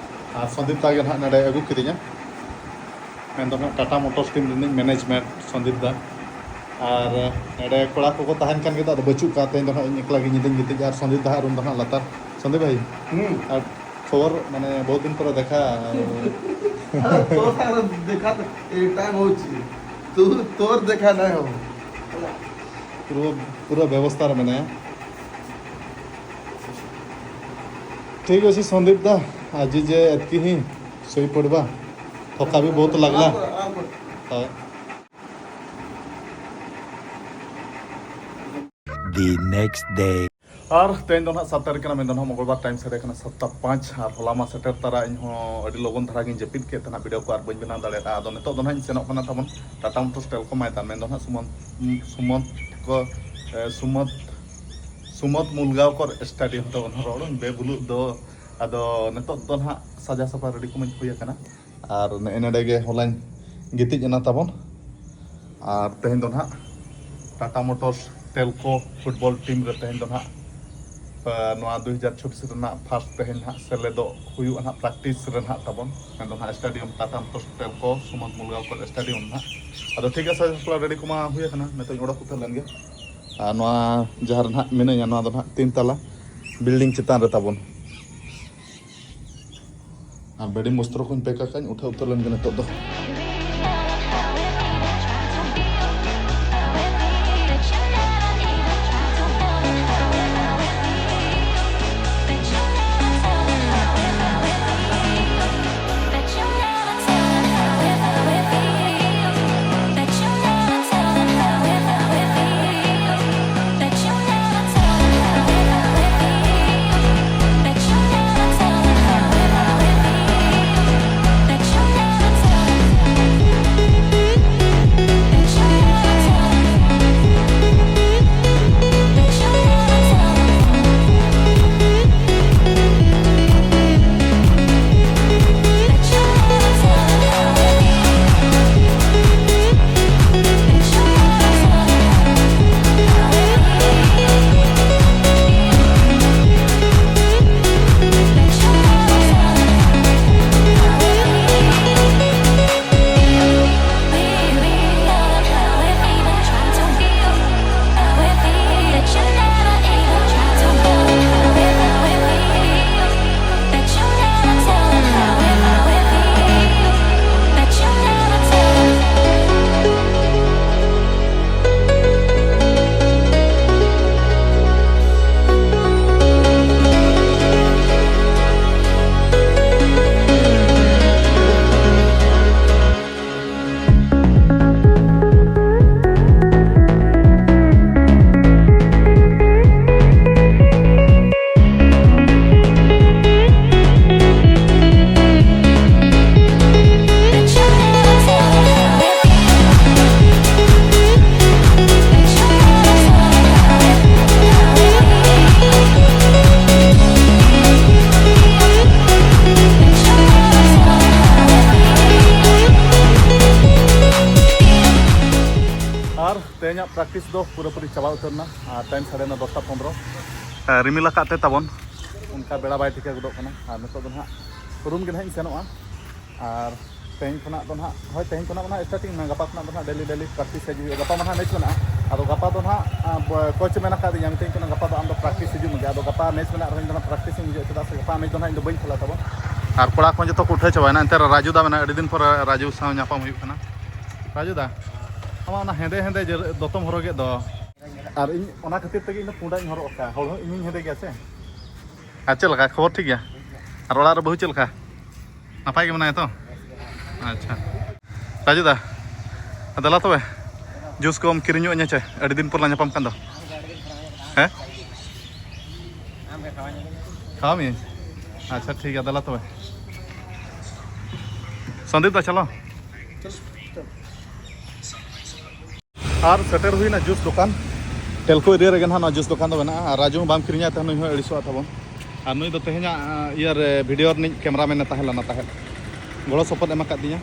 ᱟᱨ ᱥᱚᱱᱫᱤᱯ ᱫᱟ ᱜᱮ ᱱᱟᱦᱟᱜ ᱱᱚᱰᱮ ᱟᱹᱜᱩ ᱠᱤᱫᱤᱧᱟ᱾ ᱢᱮᱱᱫᱚ ᱦᱟᱸᱜ ᱴᱟᱴᱟ ᱢᱳᱴᱚᱨᱥ ᱴᱤᱢ ᱨᱤᱱᱤᱡ ᱢᱮᱱᱮᱡᱽᱢᱮᱱᱴ ᱥᱚᱱᱫᱤᱯ ᱫᱟ᱾ ᱟᱨ ᱱᱚᱰᱮ ᱠᱚᱲᱟ ᱠᱚᱠᱚ ᱛᱟᱦᱮᱱ ᱠᱟᱱ ᱜᱮᱫᱚ, ᱟᱫᱚ ᱵᱟᱹᱪᱩᱜ ᱠᱚᱣᱟ᱾ ᱛᱮᱦᱮᱧ ᱫᱚ ᱦᱟᱸᱜ ᱤᱧ ᱮᱠᱞᱟ ᱜᱮ ᱧᱤᱫᱟᱹᱧ ᱜᱤᱛᱤᱡᱼᱟ᱾ ᱟᱨ ᱥᱚᱱᱫᱤᱯ ᱫᱟ ᱦᱟᱸᱜ ᱨᱩᱢ ᱫᱚ ᱦᱟᱸᱜ ᱞᱟᱛᱟᱨ᱾ ᱥᱚᱱᱫᱤᱯ ᱵᱷᱟᱭ, ᱦᱩᱸ᱾ ᱟᱨ ᱠᱷᱚᱵᱚᱨ, ᱢᱟᱱᱮ, ᱵᱚᱦᱩᱛ ᱫᱤᱱ ᱯᱚᱨᱮ ᱫᱮᱠᱷᱟ᱾ ᱟᱨ ᱛᱚ ᱥᱟᱨ ᱫᱮᱠᱷᱟ ᱛᱚ, ᱮ, ᱴᱟᱭᱤᱢ ᱦᱚᱪᱪᱷᱮ, ᱛᱚ ᱛᱳᱨ ᱫᱮᱠᱷᱟ ᱱᱟᱭ ᱦᱚ᱾ ᱯᱩᱨᱟᱹ, ᱯᱩᱨᱟᱹ ᱵᱮᱵᱚᱥᱛᱷᱟ ᱨᱮ ᱢᱮᱱᱟᱭᱟ᱾ ᱴᱷᱤᱠ ᱟᱪᱷᱮ ᱥᱚᱱᱫᱤᱯ ᱫᱟ, ᱟᱡᱤ ᱡᱮ ᱮᱛᱠᱤ ᱦᱤ ᱥᱳᱭ ᱯᱚᱲᱵᱟ, ᱛᱷᱚᱠᱟ ᱵᱷᱤ ᱵᱚᱦᱩᱛ ᱞᱟᱜᱽᱞᱟ᱾ ᱦᱳᱭ᱾ The next day. ᱟᱨ ᱛᱮᱦᱮᱧ ᱫᱚ ᱱᱟᱦᱟᱜ ᱥᱟᱛ ᱛᱟᱹᱨᱤᱠᱷ ᱠᱟᱱᱟ, ᱢᱮᱱᱫᱚ ᱱᱟᱦᱟᱜ ᱢᱚᱝᱜᱚᱞᱵᱟᱨ, ᱴᱟᱭᱤᱢ ᱥᱟᱰᱮ ᱠᱟᱱᱟ ᱥᱟᱛᱴᱟ ᱯᱟᱸᱪ᱾ ᱟᱨ ᱦᱚᱞᱟ ᱢᱟ ᱥᱮᱴᱮᱨ ᱛᱟᱨᱟ ᱤᱧ ᱦᱚᱸ ᱟᱹᱰᱤ ᱞᱚᱜᱚᱱ ᱫᱷᱟᱨᱟ ᱜᱤᱧ ᱡᱟᱹᱯᱤᱫ ᱠᱮᱫ ᱛᱟᱦᱮᱱᱟ, ᱵᱷᱤᱰᱤᱭᱳ ᱠᱚ ᱟᱨ ᱵᱟᱹᱧ ᱵᱮᱱᱟᱣ ᱫᱟᱲᱮᱭᱟᱫᱟ᱾ ᱟᱫᱚ ᱱᱤᱛᱚᱜ ᱫᱚ ᱱᱟᱦᱟᱜ ᱤᱧ ᱥᱮᱱᱚᱜ ᱠᱟᱱᱟ ᱛᱟᱵᱚᱱ ᱴᱟᱴᱟ ᱢᱳᱴᱚᱨᱥ ᱴᱮᱞᱠᱚ ᱢᱚᱭᱫᱟᱱ, ᱢᱮᱱᱫᱚ ᱱᱟᱦᱟᱜ ᱥᱩᱢᱚᱱ, ᱥᱩᱢᱚᱱ ᱠᱚ, ᱮ, ᱥᱩᱢᱚᱱ, ᱥᱩᱢᱚᱱ ᱢᱩᱞᱜᱟᱣᱠᱚᱨ ᱥᱴᱮᱰᱤᱭᱟᱢ ᱛᱟᱵᱚᱱ ᱨᱚᱲ ᱵᱮᱵᱩᱞᱩᱜ ᱫᱚ᱾ ᱟᱫᱚ ᱱᱤᱛᱚᱜ ᱫᱚ ᱱᱟᱦᱟᱜ ᱥᱟᱡᱟᱣ ᱥᱟᱯᱲᱟᱣ ᱨᱮᱰᱤ ᱠᱚᱢᱟᱧ ᱦᱩᱭ ᱟᱠᱟᱱᱟ᱾ ᱟᱨ ᱱᱮᱜᱼᱮ ᱱᱚᱰᱮ ᱜᱮ ᱦᱚᱞᱟᱧ ᱜᱤᱛᱤᱡ ᱮᱱᱟ ᱛᱟᱵᱚᱱ᱾ ᱟᱨ ᱛᱮᱦᱮᱧ ᱫᱚ ᱱᱟᱦᱟᱜ Tata Motors Telco football team ᱨᱮ ᱛᱮᱦᱮᱧ ᱫᱚ ᱱᱟᱦᱟᱜ, ᱟ, ᱱᱚᱣᱟ ᱫᱩ ᱦᱟᱡᱟᱨ ᱪᱷᱚᱵᱵᱤᱥ ᱨᱮᱱᱟᱜ ᱯᱷᱟᱥᱴ ᱛᱮᱦᱮᱧ ᱱᱟᱦᱟᱜ ᱥᱮᱞᱮᱫᱚᱜ ᱦᱩᱭᱩᱜᱼᱟ ᱱᱟᱦᱟᱜ ᱯᱨᱮᱠᱴᱤᱥ ᱨᱮ ᱱᱟᱦᱟᱜ ᱛᱟᱵᱚᱱ᱾ ᱢᱮᱱᱫᱚ ᱱᱟᱦᱟᱜ ᱥᱴᱮᱰᱤᱭᱟᱢ ᱴᱟᱴᱟ ᱢᱳᱴᱚᱨᱥ ᱴᱮᱞᱠᱳ ᱥᱩᱢᱩᱫ ᱢᱩᱞᱜᱟᱣᱠᱚᱨ ᱥᱴᱮᱰᱤᱭᱟᱢ ᱱᱟᱦᱟᱜ᱾ ᱟᱫᱚ ᱴᱷᱤᱠ ᱜᱮᱭᱟ, ᱥᱟᱡᱟᱣ ᱥᱟᱯᱲᱟᱣ ᱨᱮᱰᱤ ᱠᱚᱢᱟ ᱦᱩᱭ ᱟᱠᱟᱱᱟ, ᱱᱤᱛᱚᱜ ᱤᱧ ᱚᱰᱚᱠ ᱩᱛᱟᱹᱨ ᱞᱮᱱ ᱜᱮ᱾ ᱟᱨ ᱱᱚᱣᱟ ᱡᱟᱦᱟᱸ ᱨᱮ ᱱᱟᱦᱟᱜ ᱢᱤᱱᱟᱹᱧᱟ, ᱱᱚᱣᱟ ᱫᱚ ᱱᱟᱦᱟᱜ ᱛᱤᱱ ᱛᱟᱞᱟ ᱵᱤᱞᱰᱤᱝ ᱪᱮᱛᱟᱱ ᱨᱮ ᱛᱟᱵᱚᱱ᱾ ᱟᱨ ᱵᱮᱰᱤᱝ ᱵᱚᱥᱛᱨᱚ ᱠᱚᱧ ᱯᱮᱠ ᱟᱠᱟᱫ, ᱩᱴᱷᱟᱹᱣ ᱩᱛᱟᱹᱨ ᱞᱮᱱ ᱜᱮ ᱱᱤᱛᱚᱜ ᱫᱚ᱾ ᱯᱨᱮᱠᱴᱤᱥ ᱫᱚ ᱯᱩᱨᱟᱹᱯᱩᱨᱤ ᱪᱟᱵᱟ ᱩᱛᱟᱹᱨ ᱮᱱᱟ ᱟᱨ ᱴᱟᱭᱤᱢ ᱥᱟᱰᱮ ᱮᱱᱟ ᱫᱚᱥᱴᱟ ᱯᱚᱱᱨᱚ᱾ ᱨᱤᱢᱤᱞ ᱟᱠᱟᱫ ᱛᱮ ᱛᱟᱵᱚᱱ ᱚᱱᱠᱟ ᱵᱮᱲᱟ ᱵᱟᱭ ᱴᱷᱤᱠᱟᱹ ᱜᱚᱫᱚᱜ ᱠᱟᱱᱟ᱾ ᱟᱨ ᱱᱤᱛᱚᱜ ᱫᱚ ᱱᱟᱦᱟᱜ ᱨᱩᱢ ᱜᱮ ᱱᱟᱦᱟᱜ ᱤᱧ ᱥᱮᱱᱚᱜᱼᱟ᱾ ᱟᱨ ᱛᱮᱦᱮᱧ ᱠᱷᱚᱱᱟᱜ ᱫᱚ ᱱᱟᱦᱟᱜ, ᱦᱳᱭ, ᱛᱮᱦᱮᱧ ᱠᱷᱚᱱᱟᱜ ᱫᱚ ᱱᱟᱦᱟᱜ ᱥᱴᱟᱨᱴᱤᱝ ᱮᱱᱟ᱾ ᱜᱟᱯᱟ ᱠᱷᱚᱱᱟᱜ ᱫᱚ ᱱᱟᱦᱟᱜ ᱰᱮᱞᱤ ᱰᱮᱞᱤ ᱯᱨᱮᱠᱴᱤᱥ ᱦᱤᱡᱩᱜ ᱦᱩᱭᱩᱜᱼᱟ᱾ ᱜᱟᱯᱟ ᱢᱟ ᱱᱟᱦᱟᱜ ᱢᱮᱪ ᱢᱮᱱᱟᱜᱼᱟ᱾ ᱟᱫᱚ ᱜᱟᱯᱟ ᱫᱚ ᱱᱟᱦᱟᱜ ᱠᱳᱪ ᱢᱮᱱ ᱟᱠᱟᱫᱤᱧᱟ, ᱢᱤᱛᱟᱹᱧ ᱠᱟᱱᱟ ᱜᱟᱯᱟ ᱫᱚ ᱟᱢ ᱫᱚ ᱯᱨᱮᱠᱴᱤᱥ ᱦᱤᱡᱩᱜ ᱢᱮ᱾ ᱟᱫᱚ ᱜᱟᱯᱟ ᱢᱮᱪ ᱢᱮᱱᱟᱜ ᱨᱮᱦᱚᱸ ᱤᱧ ᱫᱚ ᱱᱟᱦᱟᱜ ᱯᱨᱮᱠᱴᱤᱥ ᱤᱧ ᱦᱤᱡᱩᱜᱼᱟ, ᱪᱮᱫᱟᱜ ᱥᱮ ᱜᱟᱯᱟ ᱢᱮᱪ ᱫᱚ ᱱᱟᱦᱟᱜ ᱤᱧ ᱫᱚ ᱵᱟᱹᱧ ᱠᱷᱮᱞᱟ ᱛᱟᱵᱚᱱ᱾ ᱟᱨ ᱠᱚᱲᱟ ᱠᱚ ᱡᱚᱛᱚ ᱠᱚ ᱩᱴᱷᱟᱹᱣ ᱪᱟᱵᱟᱭᱮᱱᱟ᱾ ᱮᱱᱛᱮ ᱨᱮᱦᱚᱸ ᱨᱟᱡᱩ ᱫᱟ ᱢᱮᱱᱟᱜᱼᱟ, ᱟᱹᱰᱤ ᱫᱤᱱ ᱯᱚᱨᱮ ᱨᱟᱡᱩ ᱥᱟᱶ ᱧᱟᱯᱟᱢ ᱦᱩᱭᱩᱜ ᱠᱟᱱᱟ᱾ ᱨᱟᱡᱩ ᱫᱟ, ᱟᱢᱟᱜ ᱚᱱᱟ ᱦᱮᱸᱫᱮ ᱦᱮᱸᱫᱮ ᱡᱮ ᱫᱚᱛᱚᱢ ᱦᱚᱨᱚᱜᱮᱫ ᱫᱚ, ᱟᱨ ᱤᱧ ᱚᱱᱟ ᱠᱷᱟᱹᱛᱤᱨ ᱛᱮᱜᱮ ᱤᱧ ᱫᱚ ᱯᱩᱸᱰᱟᱜ ᱤᱧ ᱦᱚᱨᱚᱜ ᱟᱠᱟᱫᱼᱟ᱾ ᱦᱚᱲ ᱦᱚᱸ ᱤᱧᱤᱧ ᱦᱮᱸᱫᱮ ᱜᱮᱭᱟ ᱥᱮ᱾ ᱟᱨ ᱪᱮᱫ ᱞᱮᱠᱟ ᱠᱷᱚᱵᱚᱨ, ᱴᱷᱤᱠ ᱜᱮᱭᱟ? ᱟᱨ ᱚᱲᱟᱜ ᱨᱮ ᱵᱟᱹᱦᱩ ᱪᱮᱫ ᱞᱮᱠᱟ? ᱱᱟᱯᱟᱭ ᱜᱮ ᱢᱮᱱᱟᱭᱟ ᱛᱚ? ᱟᱪᱪᱷᱟ᱾ ᱨᱟᱡᱩ ᱫᱟ, ᱫᱮᱞᱟ ᱛᱚᱵᱮ, ᱡᱩᱥ ᱠᱚᱢ ᱠᱤᱨᱤᱧ ᱧᱚᱜ ᱟᱹᱧᱟ ᱪᱮ? ᱟᱹᱰᱤ ᱫᱤᱱ ᱯᱚᱨ ᱞᱟᱝ ᱧᱟᱯᱟᱢ ᱠᱟᱱ ᱫᱚ᱾ ᱦᱮᱸ? ᱠᱷᱟᱣᱟ ᱢᱤᱭᱟᱹᱧ? ᱟᱪᱪᱷᱟ, ᱴᱷᱤᱠ ᱜᱮᱭᱟ, ᱫᱮᱞᱟ ᱛᱚᱵᱮ᱾ ᱥᱚᱱᱫᱤᱯ ᱫᱟ, ᱪᱚᱞᱚ᱾ ᱟᱨ ᱥᱮᱴᱮᱨ ᱦᱩᱭᱱᱟ ᱡᱩᱥ ᱫᱚᱠᱟᱱ᱾ ᱴᱮᱞᱠᱳ ᱮᱨᱤᱭᱟ ᱨᱮᱜᱮ ᱱᱟᱦᱟᱜ ᱱᱚᱣᱟ ᱡᱩᱥ ᱫᱚᱠᱟᱱ ᱫᱚ ᱢᱮᱱᱟᱜᱼᱟ᱾ ᱟᱨ ᱨᱟᱡᱩ ᱦᱚᱸ ᱵᱟᱢ ᱠᱤᱨᱤᱧᱟ, ᱛᱟᱦᱮᱸ ᱱᱩᱭ ᱦᱚᱸ ᱟᱹᱲᱤᱥᱚᱜᱼᱟ ᱛᱟᱵᱚᱱ᱾ ᱟᱨ ᱱᱩᱭ ᱫᱚ ᱛᱮᱦᱮᱧᱟᱜ, ᱟᱸ, ᱤᱭᱟᱹ ᱨᱮ ᱵᱷᱤᱰᱤᱭᱳ ᱨᱤᱱᱤᱡ ᱠᱮᱢᱨᱟᱢᱮᱱ ᱮ ᱛᱟᱦᱮᱸ ᱞᱮᱱᱟ ᱛᱟᱦᱮᱸᱫ᱾ ᱜᱚᱲᱚ ᱥᱚᱯᱚᱦᱚᱫ ᱮᱢ ᱟᱠᱟᱫ ᱫᱤᱧᱟ᱾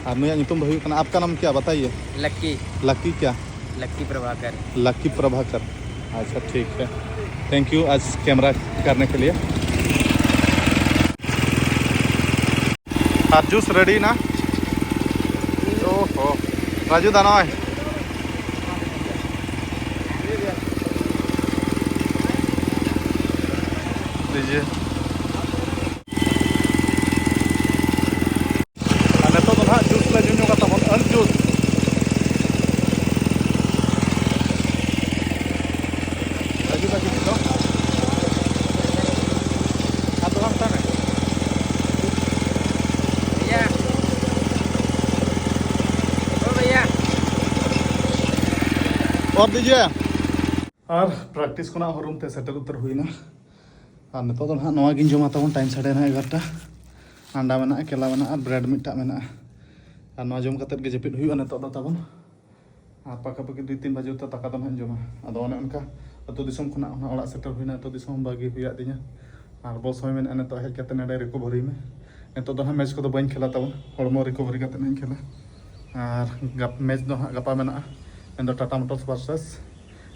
ᱟᱨ ᱱᱩᱭᱟᱜ ᱧᱩᱛᱩᱢ ᱫᱚ ᱦᱩᱭᱩᱜ ᱠᱟᱱᱟ, आपका नाम क्या बताइए? लक्की। लक्की क्या? लक्की प्रभाकर। लक्की प्रभाकर। अच्छा, ठीक है। Thank you आज कैमरा करने के लिए। ᱟᱨ ᱡᱩᱥ ᱨᱮᱰᱤ ᱮᱱᱟ᱾ ᱳᱦᱳ, ᱨᱟᱡᱩ ᱫᱟ ᱱᱚᱜᱼᱚᱭ᱾ ᱫᱤᱡᱮ᱾ ᱟᱨ ᱱᱤᱛᱚᱜ ᱫᱚ ᱱᱟᱦᱟᱜ ᱡᱩᱥ ᱞᱮ ᱧᱩ ᱧᱚᱜᱟ ᱛᱟᱵᱚᱱ, ᱟᱹᱞ ᱡᱩᱥ᱾ ᱨᱟᱡᱩ ᱫᱟ ᱪᱮᱫ ᱪᱚ? ᱟᱨ ᱫᱚ ᱵᱟᱝ ᱛᱟᱦᱮᱱᱟ? भैया, ओ भैया। और दीजिए। ᱟᱨ ᱯᱨᱮᱠᱴᱤᱥ ᱠᱷᱚᱱᱟᱜ ᱦᱚᱸ ᱨᱩᱢ ᱛᱮ ᱥᱮᱴᱮᱨ ᱩᱛᱟᱹᱨ ᱦᱩᱭᱱᱟ᱾ ᱟᱨ ᱱᱤᱛᱚᱜ ᱫᱚ ᱱᱟᱦᱟᱜ ᱱᱚᱣᱟ ᱜᱤᱧ ᱡᱚᱢᱟ ᱛᱟᱵᱚᱱ, ᱴᱟᱭᱤᱢ ᱥᱟᱰᱮ ᱱᱟᱦᱟᱜ ᱮᱜᱟᱨᱚᱴᱟ᱾ ᱟᱱᱰᱟ ᱢᱮᱱᱟᱜᱼᱟ, ᱠᱮᱞᱟ ᱢᱮᱱᱟᱜᱼᱟ, ᱟᱨ ᱵᱨᱮᱰ ᱢᱤᱫᱴᱟᱜ ᱢᱮᱱᱟᱜᱼᱟ᱾ ᱟᱨ ᱱᱚᱣᱟ ᱡᱚᱢ ᱠᱟᱛᱮᱫ ᱜᱮ ᱡᱟᱹᱯᱤᱫ ᱦᱩᱭᱩᱜᱼᱟ ᱱᱤᱛᱚᱜ ᱫᱚ ᱛᱟᱵᱚᱱ᱾ ᱟᱨ ᱯᱟᱠᱟ ᱯᱟᱠᱤ ᱫᱩᱭ ᱛᱤᱱ ᱵᱟᱡᱮ ᱛᱮ ᱫᱟᱠᱟ ᱫᱚ ᱱᱟᱦᱟᱜ ᱤᱧ ᱡᱚᱢᱟ᱾ ᱟᱫᱚ ᱚᱱᱮ ᱚᱱᱠᱟ ᱟᱹᱛᱩ ᱫᱤᱥᱚᱢ ᱠᱷᱚᱱᱟᱜ ᱚᱱᱟ ᱚᱲᱟᱜ ᱥᱮᱴᱮᱨ ᱦᱩᱭᱱᱟ᱾ ᱟᱹᱛᱩ ᱫᱤᱥᱚᱢ ᱵᱟᱹᱜᱤ ᱦᱩᱭᱟᱫᱤᱧᱟ᱾ ᱟᱨ ᱵᱚᱥ ᱦᱚᱸᱭ ᱢᱮᱱᱮᱫᱼᱟ ᱱᱤᱛᱚᱜ ᱦᱮᱡ ᱠᱟᱛᱮ ᱱᱚᱰᱮ ᱨᱤᱠᱳᱵᱷᱟᱨᱤ ᱢᱮ᱾ ᱱᱤᱛᱚᱜ ᱫᱚ ᱱᱟᱦᱟᱜ ᱢᱮᱪ ᱠᱚᱫᱚ ᱵᱟᱹᱧ ᱠᱷᱮᱞᱟ ᱛᱟᱵᱚᱱ, ᱦᱚᱲᱢᱚ ᱨᱤᱠᱳᱵᱷᱟᱨᱤ ᱠᱟᱛᱮ ᱱᱟᱦᱟᱜ ᱤᱧ ᱠᱷᱮᱞᱟ᱾ ᱟᱨ ᱜᱟᱯ-, ᱢᱮᱪ ᱫᱚ ᱱᱟᱦᱟᱜ ᱜᱟᱯᱟ ᱢᱮᱱᱟᱜᱼᱟ᱾ ᱢᱮᱱᱫᱚ Tata motors versus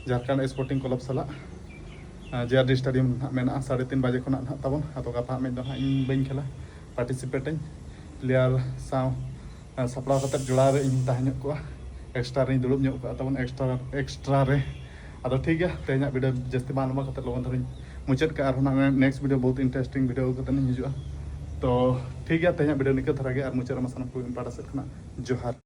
Jharkhand sporting club ᱥᱟᱞᱟᱜ ᱡᱮ ᱟᱨ ᱰᱤ ᱥᱴᱮᱰᱤᱭᱟᱢ ᱱᱟᱦᱟᱜ ᱢᱮᱱᱟᱜᱼᱟ᱾ ᱥᱟᱲᱮ ᱛᱤᱱ ᱵᱟᱡᱮ ᱠᱷᱚᱱᱟᱜ ᱱᱟᱦᱟᱜ ᱛᱟᱵᱚᱱ᱾ ᱟᱫᱚ ᱜᱟᱯᱟ ᱦᱟᱸᱜ ᱢᱤᱫ ᱫᱚ ᱦᱟᱸᱜ ᱤᱧ ᱵᱟᱹᱧ ᱠᱷᱮᱞᱟ, ᱯᱟᱨᱴᱤᱥᱤᱯᱮᱴ ᱟᱹᱧ᱾ ᱯᱞᱮᱭᱟᱨ ᱥᱟᱶ ᱥᱟᱯᱲᱟᱣ ᱠᱟᱛᱮᱫ ᱡᱚᱲᱟᱣ ᱨᱮ ᱤᱧ ᱛᱟᱦᱮᱸ ᱧᱚᱜ ᱠᱚᱜᱼᱟ, ᱮᱠᱥᱴᱨᱟ ᱨᱮᱧ ᱫᱩᱲᱩᱵ ᱧᱚᱜ ᱠᱚᱜᱼᱟ ᱛᱟᱵᱚᱱ, ᱮᱠᱥᱴᱨᱟ ᱮᱠᱥᱴᱨᱟ ᱨᱮ᱾ ᱟᱫᱚ ᱴᱷᱤᱠ ᱜᱮᱭᱟ, ᱛᱮᱦᱮᱧᱟᱜ ᱵᱷᱤᱰᱤᱭᱳ ᱡᱟᱹᱥᱛᱤ ᱵᱟᱝ ᱞᱚᱢᱵᱟ ᱠᱟᱛᱮᱫ ᱞᱚᱜᱚᱱ ᱫᱷᱟᱨᱟᱧ ᱢᱩᱪᱟᱹᱫ ᱠᱟᱜᱼᱟ᱾ ᱟᱨᱦᱚᱸ ᱱᱟᱜ ᱱᱮᱠᱥᱴ ᱵᱷᱤᱰᱤᱭᱳ ᱵᱚᱦᱩᱛ ᱤᱱᱴᱟᱨᱮᱥᱴᱤᱝ ᱵᱷᱤᱰᱤᱭᱳ ᱠᱟᱛᱮᱫ ᱤᱧ ᱦᱤᱡᱩᱜᱼᱟ᱾ ᱛᱚ ᱴᱷᱤᱠ ᱜᱮᱭᱟ, ᱛᱮᱦᱮᱧᱟᱜ ᱵᱷᱤᱰᱤᱭᱳ ᱱᱤᱝᱠᱟᱹ ᱫᱷᱟᱨᱟ ᱜᱮ, ᱟᱨ ᱢᱩᱪᱟᱹᱫ ᱨᱮᱢᱟ ᱥᱟᱱᱟᱢ ᱠᱚ ᱤᱧ ᱯᱟᱦᱴᱟ ᱥᱮᱫ ᱠᱷᱚᱱᱟᱜ ᱡᱚᱦᱟᱨ᱾